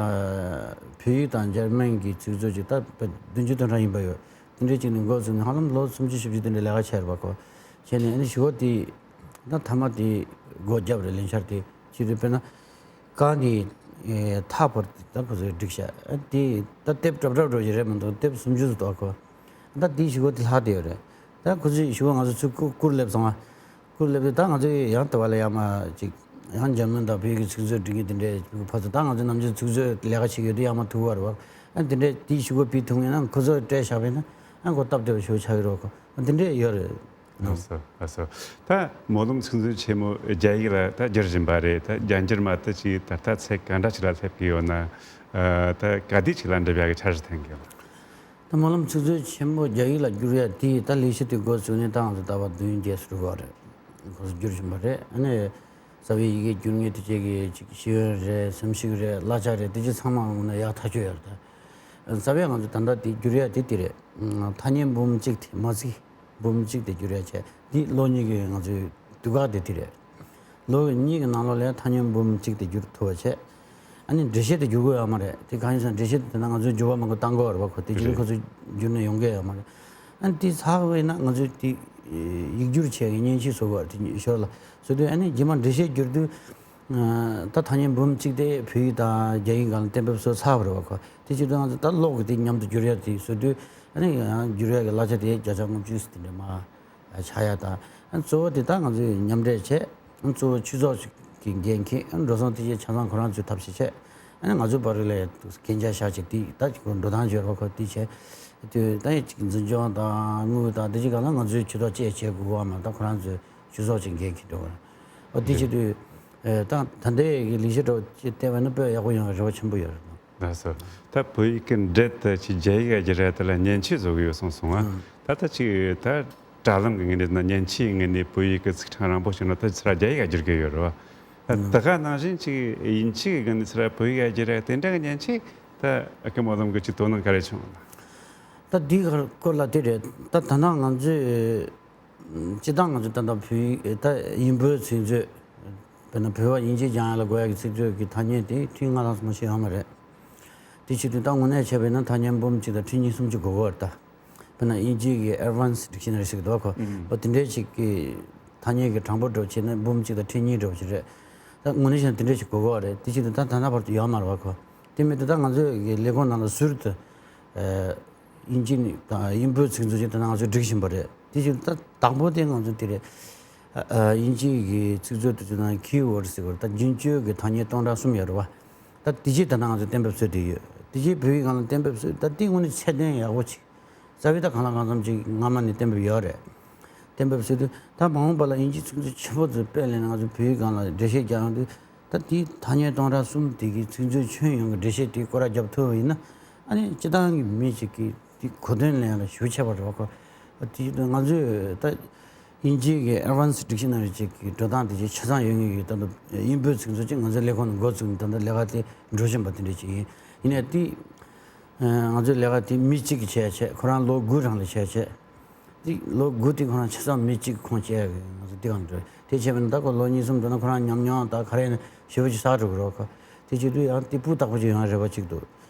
བོད་ཡིག་དང་འཇར་མན་གྱི་ཚིག་མཛོད་ཅིག་ད་དཔེ་བདུན་ཅུ་དོན་གྲངས་ཡིན་པ་ཡོད། དེ་འདྲས་ཅིག་ནས་འགོ་བཙུགས་ནས་ཧ་ལམ་ལོ་སུམ་ཅུ་བཞི་བཅུ་དེ་འདྲས་ལས་ཀ་བྱས་རེད་པ་ཁོ། བྱས་ནས་ཨ་ནི་ཞུ་བ་དེ་ད་མཐའ་མ་དེ་སྒོ་བརྒྱབ་རེད། ལས་འཆར་དེ་བྱས་དུས་དཔེར་ན། གང་གི་ཨེ་མཐའ་བར་དུ་ད་ཁོ་ཚོས་བསྒྲིགས་བཞག། ཨ་དེ་ད་དེབ་གྲབ་གྲབ་འགྲོ་གི་རེད་མི་འདུག། དེབ་སུམ་ཅུ་ཙམ་འདུག་ཁོ། ད་དེའི་ཞུ་སྒོ་དེ་ལྷག་བསྡད་ཡོད་རེད། ད་ཁོ་ཚོས་ཞུ་སྒོ་ང་ཚོ་ཚུར་བསྐུར་བསྐུར་སླེབས་སོང་ང་། བསྐུར་སླེབས་དུས་ད་ང་ཚོས་ཡང་དེ་བ་ལ་ཡར་མར་ཅིག་ཡང་འཇར་མན་དང་བོད་ཀྱི་ཚིག་མཛོད་སྒྲིག་མཁན་དེ་འདྲའི་ཕར་ཚུར། ད་ང་ཚོ་ནམ་རྒྱུན་ཚིག་མཛོད་ལས་ཀ་བྱེད་ཀྱི་ཡོད་དུས་ཡར་མར་ཐུག་པ་རེད་བ། ཨ་དེ་འདྲའི་དེའི་ཞུ་སྒོ་ཕུལ་ཐུབ་མཁན་ན་ཁོ་ཚོས་སྤྲད་བཞག་པ་ཡིན་ན། ཨ་ཁོ་སྟབས་བདེ་བ་ཞེ་པོ་ཆགས་ཀྱི་རེད་ཁོ། ཨ་དེ་འདྲའི་ཡོད་རེད། ལགས་སོ། ལགས་སོ། ད་སྨོན་ལམ་ཚིག་མཛོད་ཆེན་མོ་རྒྱ་ཡིག་ལ་ད་བསྒྱུར་བཞིན་པ་རེད། ད་རྒྱ་འགྱུར་མ་དེ་ཅིག་ད་ལྟ་ཚད་ག་འདྲ་ཅིག་ལ་སླེབས་ཀྱི་ཡོད་ན། ཨ་ད་ག་དུས་ཅིག་ལ་འགྲུབ་ཡག་གི་འཆར་གཞི་འཐེན་གྱི་ཡོད། ད་སྨོན་ལམ་ཚིག་མཛོད་ཆེན་མོ་རྒྱ་ཡིག་ལ་བསྒྱུར་ཡ་དེ་ད་ལས་གཞི་དེ་འགོ་བཙུགས་ནས་ད་ང་ཚོ་ཟླ་བ་བདུན་བརྒྱད་ཙམ་འགྲོ་གི་རེད། ཁོ་ཚོ་བསྒྱུར་བཞིན་པ་རེད། ཨ་ནི་རྩ་བའི་ཡི་གེ་བསྒྱུར་མཁན་དེ་བཅས་ཀྱི་ཅིག་ཤེས་ཡོན་རེད། སེམས་ཤུགས་རེད། གླ་ཆ་རེད། དེ་ཅིག་ཚང་མ་འོང་ན་ཡག་ཐག་ཆོད་ཡོད་རེད། ད་རྩ་བའི་ང་ཚོ་ད་ལྟ་དེ་བསྒྱུར་ཡ་དེ་དེ་རེད། ཐ་སྙད་འབུམ་གཅིག་དེ་མ་ཚིག་འབུམ་གཅིག་དེ་བསྒྱུར་ཡ་བྱས། འདི་ལོ་གཉིས་ཀྱི་ང་ཚོའི་དུས་བཀག་དེ་དེ་རེད། ལོ་གཉིས་ཀྱི་ནང་ལོགས་ལ་ཐ་སྙད་འབུམ་གཅིག་དེ་བསྒྱུར་ཐུབ་པ་བྱས། ཨ་ནི་འགྲེལ་བཤད་དེ་བསྒྱུར་དགོས་ཡོད་མ་རེད། དེ་གང་ཡིན་ཟེར་ན་འགྲེལ་བཤད་དེ་ད་ང་ཚོས་འགྱུར་བ་མང་པོ་བཏང་དགོས་རེད་པ་ཁོ། དེ་རྗེས་རེད། ཁོ་ཚོས་བསྒྱུར་ནས་ཡོང་གི་ཡོད་མ་རེད། ཨ་ནི་དེ་ཚར་བས་ན་ང་ཚོས་དེ་ཡིག་སྒྱུར་བྱས་ཀྱི་མཉེན་ཆས་བཟོ་དགོས་རེད། དེ་ཞོར་ལ་བཟོ་དུས་ཨ་ནི་རྗེས་མ་འགྲེལ་བཤད་བསྒྱུར་དུས། ད་ཐ་སྙད་འབུམ་གཅིག་དེ་བོད་ཡིག་དང་རྒྱ་ཡིག་སྒང་ལ་གཏན་འབེབས་བཟོས་ཚར་བ་རེད་པ་ཁོ། དེ་བྱེད་དུས་ང་ཚོ་ད་ཀློག་གི་དེ་མཉམ་དུ་བསྒྱུར་ཡ་དེ་བཟོ་དུས། ཨ་ནི་ཡང་བསྒྱུར་ཡ་གི་གླ་ཆ་དེ་བརྒྱ་ཆ་ལྔ་བཅུ་དེ་འདྲ་མར་ཆག་ཡ་དང་། ཨ་གཙོ་བོ་དེ་ད་ང་ཚོས་མཉམ་འབྲེལ་བྱས། ཨ་གཙོ་བོ་སྤྱི་ཚོགས་ཀྱི་འགན་འཁྱེར། ཨ་འགྲོ་སོང་དེ་བྱས་ཆ་ཚང་ཁོ་རང་ཚོས་ཐབས་ཤེས་བྱས། ཨ་ནི་ང་ཚོའི་བར་ལ་གན་རྒྱ་བཞག་ཅིག་དེ་ད་ཅིག་འགྲོ་སྟངས་བརྗོད་རོགས་ཁོ་དེ་བྱས། དེ་ད་ཡང་ཅིག་འཛིན་སྐྱོང་དང་དངུལ་དང་དེ་ཅིག་གང་ལ་ང་ཚོའི་ཇུས་གཏོགས་བཅས་བྱེད་དགོས་པ་མ་གཏོགས་ཁོ་རང་ཚོའི་ཇུས་གཏོགས་ཅིག་འགན་འཁྱེར་འགྲོ་བ་རེད། ཨོ་དེ་བྱེད་དུས་ད་ད་ལྟའི་གི་ལས་བྱེད་འདྲ་བོ་ཅིག་བལྟས་པ་ན་དཔེ་ཡག་པོ་ཡོང་བའི་རེ་བ་ཆེན་པོ་ཡོད་རེད། ལགས་སོ། ད་བོད་ཡིག་གི་འབྲེལ་དུ་ཅིག་རྒྱ་ཡིག་སྒྱུར་ཡ་དེ་ལ་མཉེན་ཆས་བཟོ་གི་ཡོད་གསུངས་སོང་ང་། ད་ལྟ་ཅིག་ད་དྲ་ལམ་གི་ངོས་ནས་ན་མཉེན་ཆས་ངོས་ནས་བོད་ཡིག་གི་ཚིག་གྲངས་རིང་པོ་ཞིག་ན་ད་ཚུར་རྒྱ་ཡིག་སྒྱུར་གི་ཡོད་རེད་བ། ད་ད་ག་ནང་བཞིན་ཅིག་དབྱིན་ཇི་གི་ངོས་ནས་ཚུར་བོད་ཡིག་སྒྱུར་ཡ་དེ་འདྲ་གི་མཉེན་ཆས་ད་ཨ་ཁུ་སྨོན་ལམ་གི་ཅིག་དོ་སྣང་ག་རེ་བྱུང་ན། ད་འདི་གར་སྐོར་ལ་དེ་རེད། ད་ད་ནང་ང་ཚོས་སྤྱི་བཏང་ང་ཚོ་ད་ལྟ་བོད་ཡིག་ད་དབྱིན་བོད་ཚིག་མཛོད། དཔེར་ན་བོད་པ་དབྱིན་ཇི་སྦྱང་ཡ་ལ་དགོས་ཡ་གི་ཚིག་མཛོད་ཀྱི་ཐ་སྙད་དེ་ཐུན་ལྔ་དང་སུམ་ཅུ་ཡོད་མ་རེད། དེ་བྱེད་དུས་ད་དངོས་གནས་བྱས་པས་ན་ཐ་སྙད་འབུམ་གཅིག་དང་ཁྲི་གཉིས་སུམ་ཅུ་དགོས་ཀྱི་ཡོད་རེད་ད། དཔེར་ན་དབྱིན་ཇི་གི་Advanced Dictionary་ཟེར་གྱི་འདུག་གོ། ཨོ་དེ་འདྲའི་ཞིག་གི་ཐ་སྙད་ཀྱི་གྲངས་འབོར་འདྲ་བོ་བྱས་ན་འབུམ་གཅིག་དང་ཁྲི་གཉིས་འདྲ་བོ་ཞིག་རེད། ད་དངོས་གནས་བྱས་ན་དེ་འདྲའི་ཞིག་དགོས་ཀྱི་ཡོད་རེད། དེ་བྱེད་དུས་ད་ད་ལྟ་བར་དུ་ཡོད་མ་རེད་བ་གོ། དེ་མིན་དུ་ད་ང་ཚོའི་གི་ལས་ཁུངས་ནང་ལ་ཟུར་དུ། དབྱིན་ཇི་ནི་དབྱིན་བོད་ཚིག་མཛོད་ཅིག་ད་ང་ཚོས་སྒྲིག་བཞིན་པ་རེད། དེ་བཞིན་ད་དང་པོ་དེ་ང་ཚོ་དེ་རེད། དབྱིན་ཇི་གི་ཚིག་མཛོད་དུ་བྱུང་ན་Keywords་ཟེར་བ་ད་རྒྱུན་སྤྱོད་ཀྱི་ཐ་སྙད་སྟོང་ཕྲག་གསུམ་ཡོད་རེད་བ། ད་དེ་རྗེས་ད་ང་ཚོས་གཏན་འབེབས་བཟོས་བསྡད་ཡོད། དེ་རྗེས་བོད་ཡིག་སྒང་ལ་གཏན་འབེབས་བཟོས་ད་དེ་དངོས་གནས་ཚད་ལྡན་ཡག་པོ་ཅིག་རྩ་བའི་ད་གང་ལ་གང་འཚམ་ཅིག་སྔ་མ་ནས་གཏན་འབེབས་ཡོད་རེད། གཏན་འབེབས་བཟོས་དུས་ད་མ་འོངས་པ་ལ་དབྱིན་ཇི་ཚིག་མཛོད་ཆེན་པོ་ཚོ་སྤེལ་ནས་ང་ཚོ་བོད་ཡིག་སྒང་ལ་འགྲེལ་བཤད་རྒྱག་ཡོང་དུས། ད་དེའི་ཐ་སྙད་སྟོང་ཕྲག་གསུམ་དེ་གི་ཚིག་མཛོད་ཁྱོན་ཡོངས་ཀྱི་འགྲེལ་བཤད་དེ་སྐོར་ར་བརྒྱབ་ཐུབ་པ་ཡིན་ན། ཨ་ནི་སྤྱི་བཏང་གི་མི་ཞིག་གིས་དེ་གོ་དོན་ལེན་ཡ་ལ་ཞེ་པོ་ཁྱད་པར་འདུག་གོ། དེ་ང་ཚོས་ད་དབྱིན་ཇིའི་གི་Advanced Dictionary་ཅིག་གི་འགྲོ་སྟངས་དེ་ཅིག་ཆ་ཚང་ཡོད་ངེས་ཀྱི་ད་དུང་དབྱིན་བོད་ཚིག་མཛོད་ཅིག་ང་ཚོའི་ལས་ཁུངས་ནས་འགོ་བཙུགས་ནས་ད་ལྟ་ལས་ཀ་དེ་འགྲོ་བཞིན་པ་དེ་འདྲ་ཅིག་ཡིན། ཡིན་ནའི་དེ་ང་ཚོའི་ལས་ཀ་དེ་མི་གཅིག་གིས་བྱས་བྱས་ཁོ་རང་ལོ་དགུ་རིང་ལ་བྱས་བྱས། དེ་ལོ་དགུ་དེ་ཁོ་རང་ཆ་ཚང་མི་གཅིག་ཁོངས་བཅད་ཡ་གི་ང་ཚོ་དེ་གང་འགྲོ་དེ་བྱས་པ་ན་ད་ཁོ་ལོ་གཉིས་གསུམ་འགྲོ་ན་ཁོ་རང་ཉམས་མྱོང་དང་ག་རེ་ཞེ་པོ་ཅིག་བསགས་འགྲོ་གི་རེད་ཁོ། དེ་བྱེད་དུས་ཡང་དེ་སྤུས་དག་པོ་ཅིག་ཡོང་ཡ་རེ་བ་གཅིག་འདུག་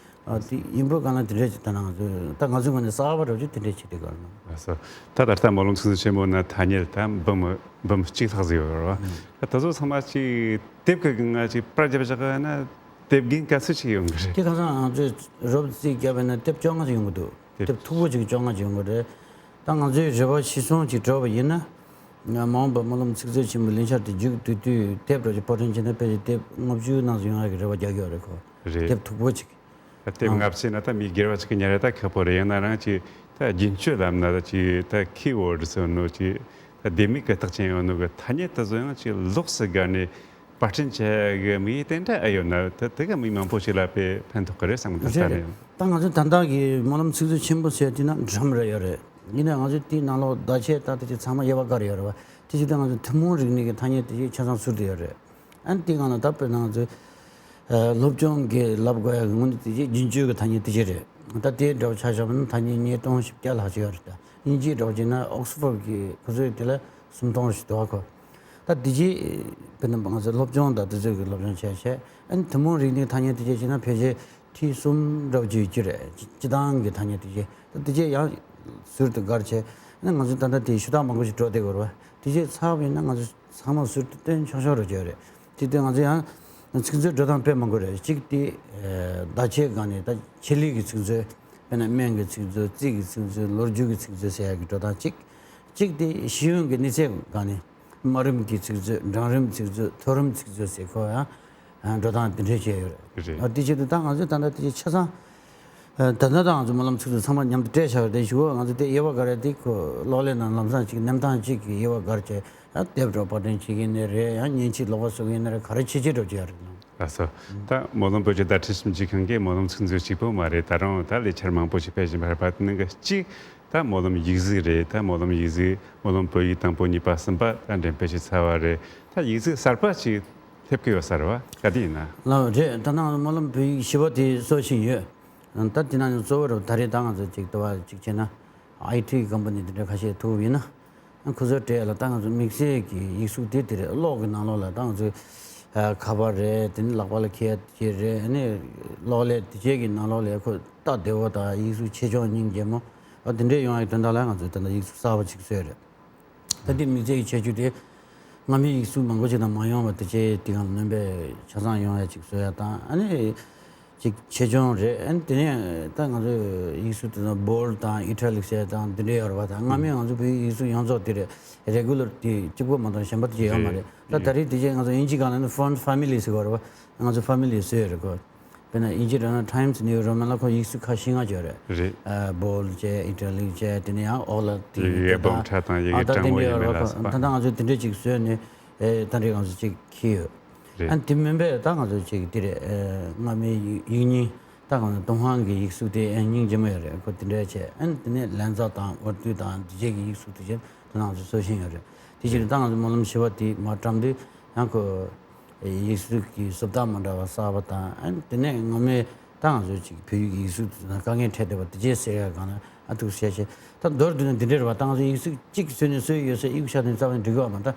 ཨ་དེ་ཡིན་པོ་གང་ན་དེ་འདྲས་ཅིག་ད་ནང་ད་ང་ཚོའི་ངོས་ནས་གསར་པ་འདྲ་ཅིག་དེ་འདྲས་བྱེད་དེ་གང་ན། ལགས་སོ། ད་ད་ལྟ་སྨོན་ལམ་ཚིག་མཛོད་ཆེན་མོ་ན་ཐ་སྙད་ད་འབུམ་འབུམ་གཅིག་ལྷག་ཙམ་ཡོད་རེད་བ། ད་དེ་ཚོ་ཚང་མ་ཅིག་དེབ་ཀྱི་སྒང་ང་ཅིག་པར་རྒྱབ་བཞག་ན་དེབ་རྒན་ག་ཚོད་ཅིག་ཡོང་གི་རེད། དེ་ཁ་སང་ང་ཚོས་རོབ་རྩིས་བརྒྱབ་པ་ན་དེབ་བཅོ་ལྔ་ཅིག་ཡོང་གི་འདུག་དེབ་མཐུག་པོ་ཅིག་བཅོ་ལྔ་ཅིག་ཡོང་གི་རེད། ད་ང་ཚོའི་རེ་བ་ཕྱིར་ཚོང་ཅིག་འགྲོ་བ་ཡིན་ན། ང་མ་འོངས་པ་སྨོན་ལམ་ཚིག་མཛོད་ཆེན་མོའི་ལས་འཆར་དེ་མཇུག་བསྡུ་དུས་དེབ་རོགས་ཀྱི་པར་སྐྲུན་བྱས་ན་ཕལ་ཆེར་དེབ་ལྔ་བཅུ་ནང་ཚུད་ཡོང་ཡ་གི་རེ་བ་རྒྱག་གི་ཡོད་རེད་ཁོ། རེད། དེབ་མཐུག་པོ་ཅིག་ད་དེབ་ལྔ་བཅུ་ན་ད་མི་སྒེར་བ་ཅིག་གི་ཉར་ཡ་ད་ཁག་པོ་རེད། ཡང་ན་རང་ཅིག་ད་རྒྱུན་སྤྱོད་ལམ་ན་ད་ཅིག་ད་Keywords་ཟེར་ནོ་ཅིག་ད་ལྡེ་མིག་གི་རྟགས་ཅན་ཡོད་ནོ་གི་ཐ་སྙད་དེ་ཚོ་ཡང་ཅིག་ལོགས་སུ་བཀར་ནས། པར་སྐྲུན་བྱེད་ཡག་གི་དམིགས་ཡུལ་དེ་འདྲ་ཨེ་ཡོད་ན། དེ་དེ་ག་མི་མང་པོ་ཞིག་ལ་དཔེ་ཕན་ཐོགས་ཀྱི་རེད་བསམ་གི་འདུག་རེད་ད་རེད། ནི། ད་ང་ཚོ་ད་ལྟ་གི་སྨོན་ལམ་ཚིག་མཛོད་ཆེན་པོ་ཟེར་དུས་ན་འགྲམ་རེ་ཡོད་རེད། ཡིན་ནའི་ང་ཚོ་དེའི་ནང་ལོགས་བརྡ་ཆད་ད་ལྟ་ཅིག་ཚང་མ་དབྱེ་བ་བཀར་ཡོད་རེད་བ། དེ་བྱེད་དུས་ང་ཚོ་ཐུན་མོང་རིག་གནས་ཀྱི་ཐ་སྙད་དེ་ཅིག་ཆ་ཚང་ཟུར་དུ་ཡོད་རེད། ཨ་ནི་དེའི་སྒང་ལ་ད་དཔེར་ན་ང་ཚོའི་ཨ་སློབ་སྦྱོང་གི་ལབ་དགོས་ཡག་གི་དངོས་གནས་དེ་ཅིག་རྒྱུན་སྤྱོད་ཀྱི་ཐ་སྙད་དེ་ཅིག་རེད། ད་དེའི་འདྲ་བོ་ཆ་བཞག་པ་ན་ཐ་སྙད་ཉིས་སྟོང་བཞི་བརྒྱ་ལྷག་ཅིག་ཡོད་རེད་ད། དབྱིན་ཇིའི་འདྲ་བོ་བྱས་ན་Oxford་གི་ཁོ་ཚོའི་དེ་ལ་སུམ་སྟོང་ཞིག་འདུག་ག་ཁོ། ད་དེ་རྗེས་དཔེར་ན་ང་ཚོ་སློབ་སྦྱོང་དང་དེ་ཚོའི་གི་སློབ་སྦྱོང་བྱས་བྱས། ཨ་ནི་ཐུན་མོང་རིག་གནས་ཐ་སྙད་དེ་བྱས་བྱས་ན་ཕལ་ཆེར་ཁྲི་གསུམ་འདྲ་བོ་ཅིག་ཡོད་ཀྱི་རེད། སྤྱི་བཏང་གི་ཐ་སྙད་དེ་བྱས་ད་དེ་བྱས་ཡང་ཟུར་དུ་བཀར་བྱས། ཨ་ནི་ང་ཚོ་ད་ལྟ་དེ་ཞུ་དག་མང་པོ་ཞིག་འགྲོ་བསྡད་ཡོད་རེད་བ། དེ་བྱས་ཚར་བ་ཡིན་ན་ང་ཚོ་ཚང་མ་ཟུར་དུ་བཏོན་ཆོག་ཆོག་རེད་བྱས་རེད། དེ་དུས་ང་ཚོ་ཡང་ཚིག་མཛོད་འགྲོ་སྟངས་དཔེ་མང་པོ་རེད། གཅིག་དེ་བརྡ་ཆད་སྒང་ནས་ད་ཆེད་ལས་ཀྱི་ཚིག་མཛོད། དཔེར་ན་སྨན་གྱི་ཚིག་མཛོད། རྩིས་ཀྱི་ཚིག་མཛོད། ལོ་རྒྱུས་ཀྱི་ཚིག་མཛོད་ཟེར་ཡག་གི་འགྲོ་སྟངས་གཅིག་གཅིག་དེ་ཤེས་ཡོན་གྱི་གནས་ཚད་སྒང་ནས། དམའ་རིམ་གྱི་ཚིག་མཛོད། འབྲིང་རིམ་ཚིག་མཛོད། མཐོ་རིམ་ཚིག་མཛོད་ཟེར་ཁོ་ཡང་འགྲོ་སྟངས་དེ་འདྲ་བྱས་ཡོད་རེད། རེད། ཨ་དེ་བྱེད་དུས་ད་ང་ཚོས་ད་ལྟ་དེ་ཆ་ཚང་ད་ལྟ་ད་ང་ཚོ་སྨོན་ལམ་ཚིག་མཛོད་ཚང་མ་མཉམ་དུ་སྤྲད་བཞག་པ་དེ་གཞུག་གུ་ང་ཚོ་དེ་དབྱེ་བ་བཀར་ཡ་དེ་ཁོ་གློག་ཀླད་ནང་ལམ་སང་གཅིག་གནས་སྟངས་གཅིག་གི་དབྱེ་བ་བཀར་བྱས། ཡང་དེབ་འདྲ་པར་སྐྲུན་བྱེད་ཀྱི་ཡིན་ནའི་རེད། ཡང་མཉེན་ཆས་ལོགས་པ་བཟོ་གི་ཡིན་ནའི་རེད། ག་རེ་བྱེད་བྱེད་འགྲོ་གི་ཡོད་རེད། ལགས་སོ། ད་སྨོན་ལམ་བོད་ཀྱི་བརྡ་འཕྲིན་ཞིབ་འཇུག་ཁང་གིས་སྨོན་ལམ་ཚིག་མཛོད་གཅིག་པོ་མ་རེད། ད་རུང་ད་ལས་འཆར་མང་པོ་ཞིག་སྤེལ་བཞིན་པ་རེད་པ། དེ་ནང་གི་གཅིག་ད་སྨོན་ལམ་ཡིག་གཟུགས་རེད། ད་སྨོན་ལམ་ཡིག་གཟུགས་སྨོན་ལམ་བོད་ཡིག་དང་པོ་གཉིས་པ་གསུམ་པ་ད་འགྲེམས་སྤེལ་བྱས་ཚར་བ་རེད། ད་ཡིག་གཟུགས་གསར་པ་ཅིག་སླེབས་ཀྱི་ཡོད་ས་རེད་བ། ག་དུས་ཡིན་ན། ལགས་རེད། ད་ནང་སྨོན་ལམ་བོད་ཡིག་བཞི་པ་དེ་བཟོ་བཞིན་ཡོད། ད་དེ་ནང་ནས་གཙོ་བོ་རེད་བ། ད་རེས་ད་ང་ཚོ་ཅིག་ལྟ་བ་ཅིག་བྱས་ན། ཨའི་ཊི་ཀམ་པ་ནི་དེ་འདྲ་ཁ་ཤས་ཐུག་ཡིན་ན། ཁོ་ཚོའི་གྲས་ལ་ད་ང་ཚོ་དམིགས་བསལ་གྱི་ཡིག་གཟུགས་དེ་དེ་རེད། གློག་གི་ནང་ལོགས་ལ་ད་ང་ཚོའི་ཨ་ཁ་པར་རེད། དེ་ནི་ལག་པ་ལ་འཁྱེར་ཡ་དེ་རེད། ཨ་ནི་གློག་ཀླད་དེ་བཅས་ཀྱི་ནང་ལོགས་ལ་ཁོ་སྟབས་བདེ་བོ་དང་ཡིག་གཟུགས་ཆེ་ཆུང་སྙིང་རྗེ་མོ་ཨ་དེ་འདྲས་ཡོང་ཡའི་དོན་དག་ལ་ང་ཚོས་ད་ལྟ་ཡིག་གཟུགས་གསར་པ་ཅིག་བཟོས་རེད། ད་དེ་དམིགས་བསལ་གྱི་ཁྱད་ཆོས་དེ་སྔ་མའི་ཡིག་གཟུགས་མང་པོ་ཅིག་དང་མ་ཡོང་བ་དེ་བཅས་དེ་གང་ལ་སྣོན་པ་ཆ་ཚང་ཡོང་ཡ་ཅིག་བཟོ་ཡ་དང་། ཨ་ནི། ཅིག་ཆེ་ཆུང་རེད། ཨ་ནི་དེ་ནས་ད་ང་ཚོས་ཡིག་གཟུགས་དེ་ཚོ་བོལ་དང་ཨི་ཊ་ལིག་ཟེར་དང་དེ་འདྲས་ཡོད་རེད་བ། ད་སྔ་མའི་ང་ཚོ་བོད་ཡིག་གཟུགས་ཡོངས་རྫོགས་དེ་རེད། རེ་གུ་ལར་དེ་གཅིག་པོ་མ་གཏོགས་གཞན་པ་དེ་ཅིག་ཡོད་མ་རེད། རེད། ད་ད་རེས་དེ་རྗེས་ང་ཚོ་དབྱིན་ཇི་སྒང་ལ་ནི་ཕོན་ཊི་ཕེ་མི་ལི་ཟེར་གྱི་ཡོད་རེད་བ། ང་ཚོ་ཕེ་མི་ལི་བཟོས་ཡོད་རེད་གོ། དཔེར་ན་དབྱིན་ཇི་འདྲ་ན་Times New Roman ལ་ཁོ་ཡིག་གཟུགས་ཁ་ཤས་ལྔ་ཅིག་ཡོད་རེད། རེད། ཨ་bold བྱས། italic བྱས། དེ་ནས་ཡང་ཨོ་ལ་དེ་ཡི་གེ་དེ་སྦོམ་དང་། ཕྲ་དང་ཡི་ཨ་གེ་ད་དེ་ཀྲང་འདྲ་ཡོད་མེད་རེད་ལ་པ། སོགས་པ། ད་ད་ང་ཚོས་དེ་འདྲས་ཅིག་བཟོས་ནས་ཨེ་ད་རེས་ང་ཚོ་ཅིག་འཁྱེར་ཡོད། རེད། ཨ་དེ་མིན་པའི་ད་ང་ཚོ་ཅིག་དེ་རེད། ཨེ་སྔ་མའི་ཡིག་རྙིང་། ད་ང་ཚོ་ཏུན་ཧོང་གི་ཡིག་གཟུགས་དེ་ཨེ་སྙིང་རྗེ་མོ་ཡོད་རེད། ཁོ་དེ་འདྲས་བྱས། ཨ་དེ་ནས་ལན་ཚ་དང་ཝར་ཏུ་དང་དེ་བྱས་ཀྱི་ཡིག་གཟུགས་དེ་བྱས་ད་ང་ཚོ་བཟོ་བཞིན་ཡོད་རེད། དེ་བཞིན་ད་ང་ཚོ་སྨོན་ལམ་ཞི་བ་དེ་མར་བཀྲམ་དུས་ཡང་ཁོ། ཡིག་གཟུགས་ཀྱི་བཟོ་ལྟ་མི་འདྲ་བ་གསར་པ་དང་། ཨ་ནི་དེ་ནས་སྔ་མའི་ད་ང་ཚོ་ཅིག་བོད་ཡིག་གི་ཡིག་གཟུགས་དེ་དང་དཀའ་ངལ་འཕྲད་བསྡད་པ་དེ་རྗེས་སེལ་ཡག་སྒང་ལ་ཨ་ཐུག་བཤད་བྱས། ད་མདོར་བསྡུས་ན་འདི་འདྲ་རེད་པ། ད་ང་ཚོ་ཡིག་གཟུགས་གཅིག་བཟོས་ནས་བཟོས་ཡོད་ཟེར་དབྱུག་བཞག་ནས་རྩ་བ་ནས་འགྲིག་གི་ཡོད་མ་རེད། ད་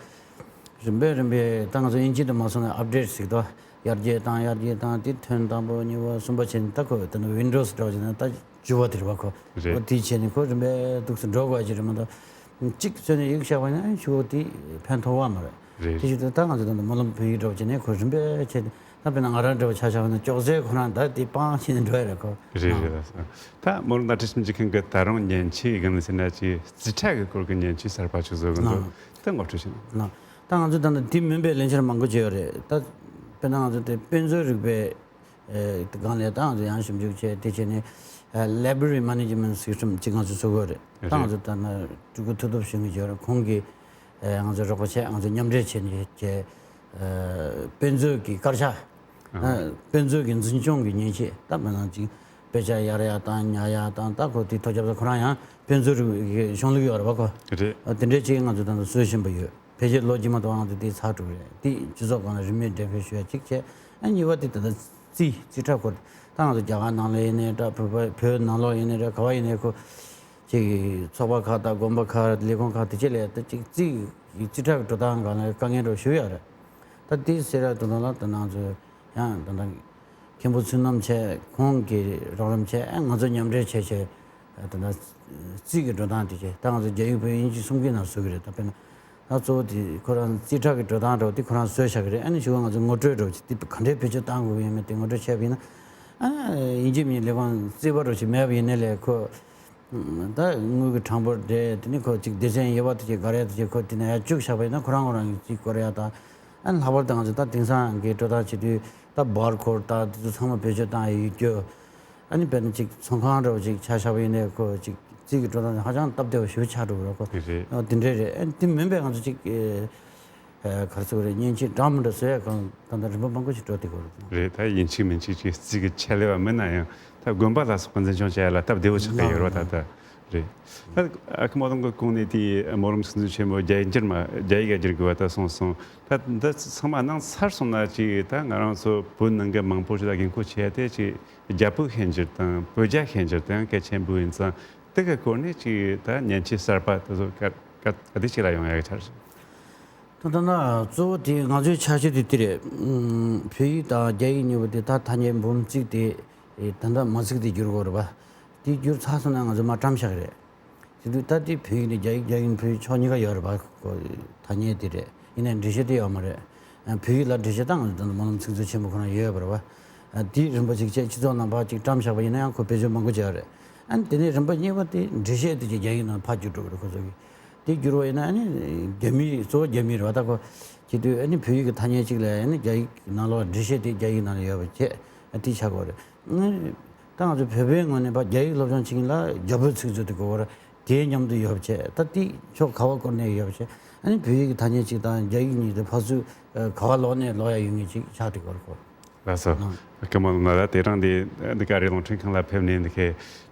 རིམ་པས་རིམ་པས་ད་ང་ཚོ་དབྱིན་ཇི་དུ་མ་སོང་ན་ཨབ་ཌེཊ་ཟེར་གི་འདུག་ཡར་རྒྱས་བཏང་ཡར་རྒྱས་བཏང་། དེ་ཐོན་དང་པོ་གཉིས་པ་གསུམ་པ་བྱས་ནས་ད་ཁོ་ད་ནི་ཝིན་ཌོ་སི་འདྲ་བ་བྱས་ན་ད་བཅུ་པ་དེ་རེད་པ། ཁོ་རེད། འོ་དེ་བྱས་ནས་ཁོ་རིམ་པས་འདུག་སེ་འགྲོ་དགོས་ཀྱི་རེད་མ་གཏོགས། གཅིག་བཟོས་ནས་དབྱུག་བཞག་པ་ཡིན་ན་ཨ་ནི་ཤུགས་དེ་ཕན་ཐོགས་པ་མ་རེད། རེད། དེ་བཞིན་དུ་ད་ང་ཚོ་ད་ལྟ་སྨོན་ལམ་བོད་ཡིག་འདྲ་བོ་བྱས་ནས་ཁོ་རིམ་པས་བྱས་ནས། ད་དཔེར་ན་ང་རང་འདྲ་བོ་ཆ་བཞག་པ་ན་ཅོག་ཙེ་ཁོ་རང་ད་དེ་སྤང་བྱས་ནས་འགྲོ་ཡ་རེད་ཁོ། རེད་རེད། ད་སྨོན་ལམ་བརྡ་སྤྲོད་ཞིབ་འཇུག་ཁང་གི་ད་རུང་མཉེན་ཆས་སྒང་ནས་ཟེར་ན་ཅིག་རྩིས་ཁྲ་གི་སྐོར་གྱི་མཉེན་ཆས་གསར་པ་ཅིག་བཟོ་གི་འདུག་ཨ་དེ་ངོ་སྤྲོད་བྱེད་ན། ཨ་ད་ང་ཚོ་ད་ལྟ་དེ་མིན་པའི་ལས་འཆར་མང་པོ་བྱས་ཡོད་རེད། ད་དཔེར་ན་ང་ཚོ་དེ་དཔེ་མཛོད་རིག་པའི། ཨེ་སྒང་ལ་ད་ང་ཚོ་ཡང་ཞིབ་འཇུག་བྱས། དེ་བྱས་ནས་ཨེ་library management system ཅིག་ང་ཚོ་བཟོ་དགོས་རེད། ད་ང་ཚོ་ད་ནི་སྤྲུལ་སྐུ་མཐུ་སྟོབས་ཞུ་མཁན་ཅིག་ཡོད་རེད། ཁོང་གིས་ཨེ་ང་ཚོ་རོགས་པ་བྱས། ང་ཚོ་མཉམ་འབྲེལ་བྱས་ནས་བྱས། ཨེ་དཔེ་མཛོད་ཀྱི་དཀར་ཆག་ཨ་དཔེ་མཛོད་ཀྱི་འཛིན་སྐྱོང་གི་མཉེན་ཆས། ད་དཔེར་ན་ཅིག་དཔེ་ཆ་གཡར་ཡག་དང་ཉར་ཡག་དང་། ད་ཁོ་དེ་ཐོག་རྒྱབ་ས་ཁོ་རང་ཡང་དཔེ་མཛོད་རིག་གཞུང་ལུགས་ཡོད་རེད་པ་ཁོ། རེད། ཨ་དེ་འདྲའི་ཅིག་ང་ཚོ་ད་ནི་བཟོ་བཞིན་པ་ཡོད། ཕལ་ཆེར་ལོ་རྗེས་མ་དུ་ང་ཚོ་དེ་ཚར་འགྲོ་གི་རེད། དེ་སྤྱི་ཚོགས་སྒང་ལ་རིན་མེད་འགྲེམས་སྤེལ་ཞུ་ཡ་གཅིག་བྱས། ཨ་གཉིས་པ་དེ་ད་ལྟ་རྩིས་རྩིས་ཁྲ་སྐོར། ད་ང་ཚོ་རྒྱ་གར་ནང་ལ་ཡིན་ནའི་འདྲ། བོད་པ་བོད་ནང་ལོགས་ཡིན་ནའི་འདྲ། ག་བ་ཡིན་ནའི་ཁོ་ཅིག་ཚོགས་པ་ཁག་དང་དགོན་པ་ཁག་ལས་ཁུངས་ཁག་དེ་བྱས་ལས་ད་ཅིག་རྩིས་རྩིས་ཁྲ་གི་འགྲོ་སྟངས་སྒང་ལ་དཀའ་ངལ་འདྲ་ཞུ་ཡ་རེད། ད་དེ་སེལ་ཡ་དོན་དག་ལ་ད་ང་ཚོ་ཡང་ད་ལྟ་མཁན་པོ་བསོད་ནམས་བྱས། ཁོང་གིས་རོགས་རམ་བྱས། ཨ་ང་ཚོ་མཉམ་འབྲེལ་བྱས་བྱས། ད་ལྟ་རྩིས་ཀྱི་འགྲོ་སྟངས་དེ་བྱས། ད་ང་ཚོ་རྒྱ་ཡིག་བོད་ཡིག་དབྱིན་ཇི་གསུམ་གྱི་ནང་བཟོ་གི་རེད། ད་དཔེར་ན་ད་གཙོ་བོ་དེ་ཁོ་རང་རྩིས་ཁྲ་གི་འགྲོ་སྟངས་འདྲ་བོ་དེ་ཁོ་རང་བཟོས་བཞག་གི་རེད། ཨ་ནི་གཞུག་ང་ཚོ་ངོ་སྤྲོད་འདྲ་བོ་ཅིག་དེ་ག་འདྲའི་བེད་སྤྱོད་བཏང་དགོས་ཀྱི་ཡོད་མེད་དེ་ངོ་སྤྲོད་བྱས་པ་ཡིན་ན། ཨ་ནི་དབྱིན་ཇི་མི་ལས་ཁུངས་རྩིས་པ་འདྲ་བོ་ཅིག་མེད་པ་ཡིན་ནའི་ལས་ཁོ་ད་དངུལ་གྱི་གྲངས་འབོར་རེད། དེ་ནི་ཁོ་ཅིག་སྡེ་ཚན་དབྱེ་བ་དེ་ཅིག་ག་རེ་དེ་ཅིག་ཁོ་དེ་ནས་ཡར་བཅུག་བཞག་པ་ཡིན་ན་ཁོ་རང་ཁོ་རང་གི་རྩིས་སྐོར་ཡ་དང་། ཨ་ནི་ལྷག་པར་དུ་ང་ཚོ་ད་དེང་སང་གི་འགྲོ་སྟངས་བྱེད་དུས་ད་བར་ཀོཌ་དང་དེ་ཚོ་ཚང་མ་བེད་སྤྱོད་བཏང་ཡོད་རྒྱུ། ཨ་ནི་དཔེར་ན་ཅིག་ཚོང་ཁང་འདྲ་བོ་ཅིག་ཆ་བཞག་པ་ཡིན་ནའི་ཁོ་ཅིག་རྩིས་ཀྱི་འགྲོ་སྟངས་ཧ་ཅང་སྟབས་བདེ་བ་ཞེ་པོ་ཆགས་འགྲོ་གི་རེད་ཁོ། དེ་རེད། ཨ་དེ་འདྲས་རེད། ཨ་དེ་མིན་པའི་ང་ཚོ་ཅིག་ཨ་ག་རེ་ཟེར་དགོས་རེད། མཉེན་ཆས་འདྲ་མི་འདྲ་བཟོ་ཡ་གང་ད་ལྟ་རིམ་པ་མང་པོ་ཞིག་འགྲོ་བསྡད་ཡོད་རེད། རེད། ད་ཡིན་གཅིག་མིན་གཅིག་ཅིག་རྩིས་ཀྱི་ཆེད་ལས་པ་མིན་ན་ཡང་ད་དགོན་པ་ལ་སོགས་པ་འཛིན་སྐྱོང་བྱེད་ཡ་ལ་སྟབས་བདེ་བོ་ཆགས་ཀྱི་ཡོད་རེད་པ། ད་ལྟ་རེད། ད་ཨ་ཁུ་སྨོན་ལམ་གྱི་གོང་ནས་དེའི་སྨོན་ལམ་ཚིག་མཛོད་ཆེན་མོ་རྒྱ་ཡིག་འགྱུར་མ་རྒྱ་ཡིག་ལ་བསྒྱུར་དགོས་པ་ད་གསུངས་སོང་། ད་འདི་ཚང་མ་གནང་ཚར་སོང་ན་ཅིག་ད་ང་རང་ཚོ་བོད་ནང་གི་མང་པོ་ཞིག་ལ་འགན་ཁུར་ཆེ་དེ་ཅིག་རྒྱ་བོད་ཤན་སྦྱར་དང་བོད་རྒྱ་ཤན་སྦྱར་དེ་ཡང་གལ་ཆེན་པོ་ཡིན་ཙང་། དེ་གི་སྐོར་ནས་ཅིག་ད་མཉེན་ཆས་གསར་པ་དེ་ཚོ་ག་ག་ག་དུས་ཅིག་ལ་ཡོང་ཡག་གི་འཆར་གཞི། ད་ལྟ་ན་གཙོ་བོ་དེ་ང་ཚོའི་འཆར་གཞི་དེ་དེ་རེད། ཨུམ། བོད་ཡིག་དང་རྒྱ་ཡིག་གཉིས་པོ་དེ་ད་ཐ་སྙད་འབུམ་གཅིག་དེ་ད་ལྟ་མ་ཚིག་དེ་བསྒྱུར་དགོས་རེད་པ། དེ་བསྒྱུར་ཚར་སོང་ན་ང་ཚོ་མར་བཀྲམ་བཞག་གི་རེད། དེ་དུས་ད་དེ་བོད་ཡིག་ནས་རྒྱ་ཡིག་རྒྱ་ཡིག་ནས་བོད་ཡིག་ཕྱོགས་གཉིས་ཀ་ཡོད་རེད་པ། ཁོ་ཐ་སྙད་དེ་རེད། ཡིན་ནའི་འགྲེལ་བཤད་དེ་ཡོད་མ་རེད། ཨ་བོད་ཡིག་ལ་འགྲེལ་བཤད་ད་ང་ཚོ་ད་ལྟ་སྨོན་ལམ་ཚིག་མཛོད་ཆེན་པོ་ཁོ་ན་ཡོད་པ་རེད་པ། ཨ་དེ་རིམ་པ་ཅིག་བྱས་སྤྱི་ཚོགས་ནང་ཕར་ཅིག་བཀྲམ་བཞག་པ་ཡིན་ན་ཡང་ཁོ་བེད་སྤྱོད་མང་པོ་བྱས་པ་རེད། ཨ་ནི་དེ་ནས་རིམ་པ་གཉིས་པ་དེ་འགྲེལ་བཤད་དེ་ཅིག་རྒྱ་ཡིག་ནང་ཕར་བསྒྱུར་འགྲོ་གི་རེད་ཁོ་ཚོ་གིས། དེ་བསྒྱུར་བ་ཡིན་ན་ཨ་ནི་རྒྱ་མི་གཙོ་བོ་རྒྱ་མི་རེད་པ། ད་ཁོ་བྱེད་དུས་ཨ་ནི་བོད་ཡིག་གི་ཐ་སྙད་ཅིག་ལ་ཨ་ནི་རྒྱ་ཡིག་ནང་ལོགས་འགྲེལ་བཤད་དེ་རྒྱ་ཡིག་ནང་ལ་ཡོད་པ་བྱས། ཨ་དེ་ཆགས་དགོས་རེད། ཨ་ནི་ད་ང་ཚོ་བོད་པའི་ངོས་ནས་ཕར་རྒྱ་ཡིག་སློབ་སྦྱོང་བྱེད་མཁན་ལ་རྒྱ་བོད་ཚིག་མཛོད་དེ་དགོས་པ་རེད། དེའི་མཉམ་དུ་ཡོད་པ་བྱས། ད་དེ་ཕྱོགས་ག་བ་བསྐོར་ནས་ཡོད་པ་བྱས། ཨ་ནི་བོད་ཡིག་གི་ཐ་སྙད་ཅིག་དང་རྒྱ་ཡིག་གཉིས་དེ་ཕར་ཚུར་ག་བ་ལོག་ནས་ལོག་ཡ་ཡོད་མཁན་ཅིག་ཆགས་བསྡད་དགོས་རེད་ཁོ། ལགས་སོ། ཨ་སྐུ་ངོ་ལ་དེ་རིང་འདི་འདི་ག་རེ་རླུང་འཕྲིན་ཁང་ལ་ཕེབས་ནས་འདི་གའི་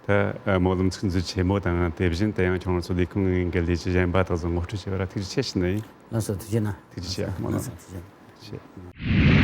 ད་སྨོན་ལམ་ཚིག་མཛོད་ཆེན་མོ་དང་དེ་བཞིན་དུ་ཡང་ཁྱོད་རང་ཚོ་ལས་ཁུངས་ཀྱི་ལས་བྱེད་གཞན་པ་དག་ཚོ་ངོ་སྤྲོད་བྱས་པ་ལ་ཐུགས་རྗེ་ཆེ་ཞུ་ནི་ཡིན། ལགས་སོ། ཐུགས་རྗེ་གནང་། ཐུགས་རྗེ་ཆེ། ལགས་སོ། ཐུགས་རྗེ་གནང་། ཐུགས་རྗེ་ཆེ།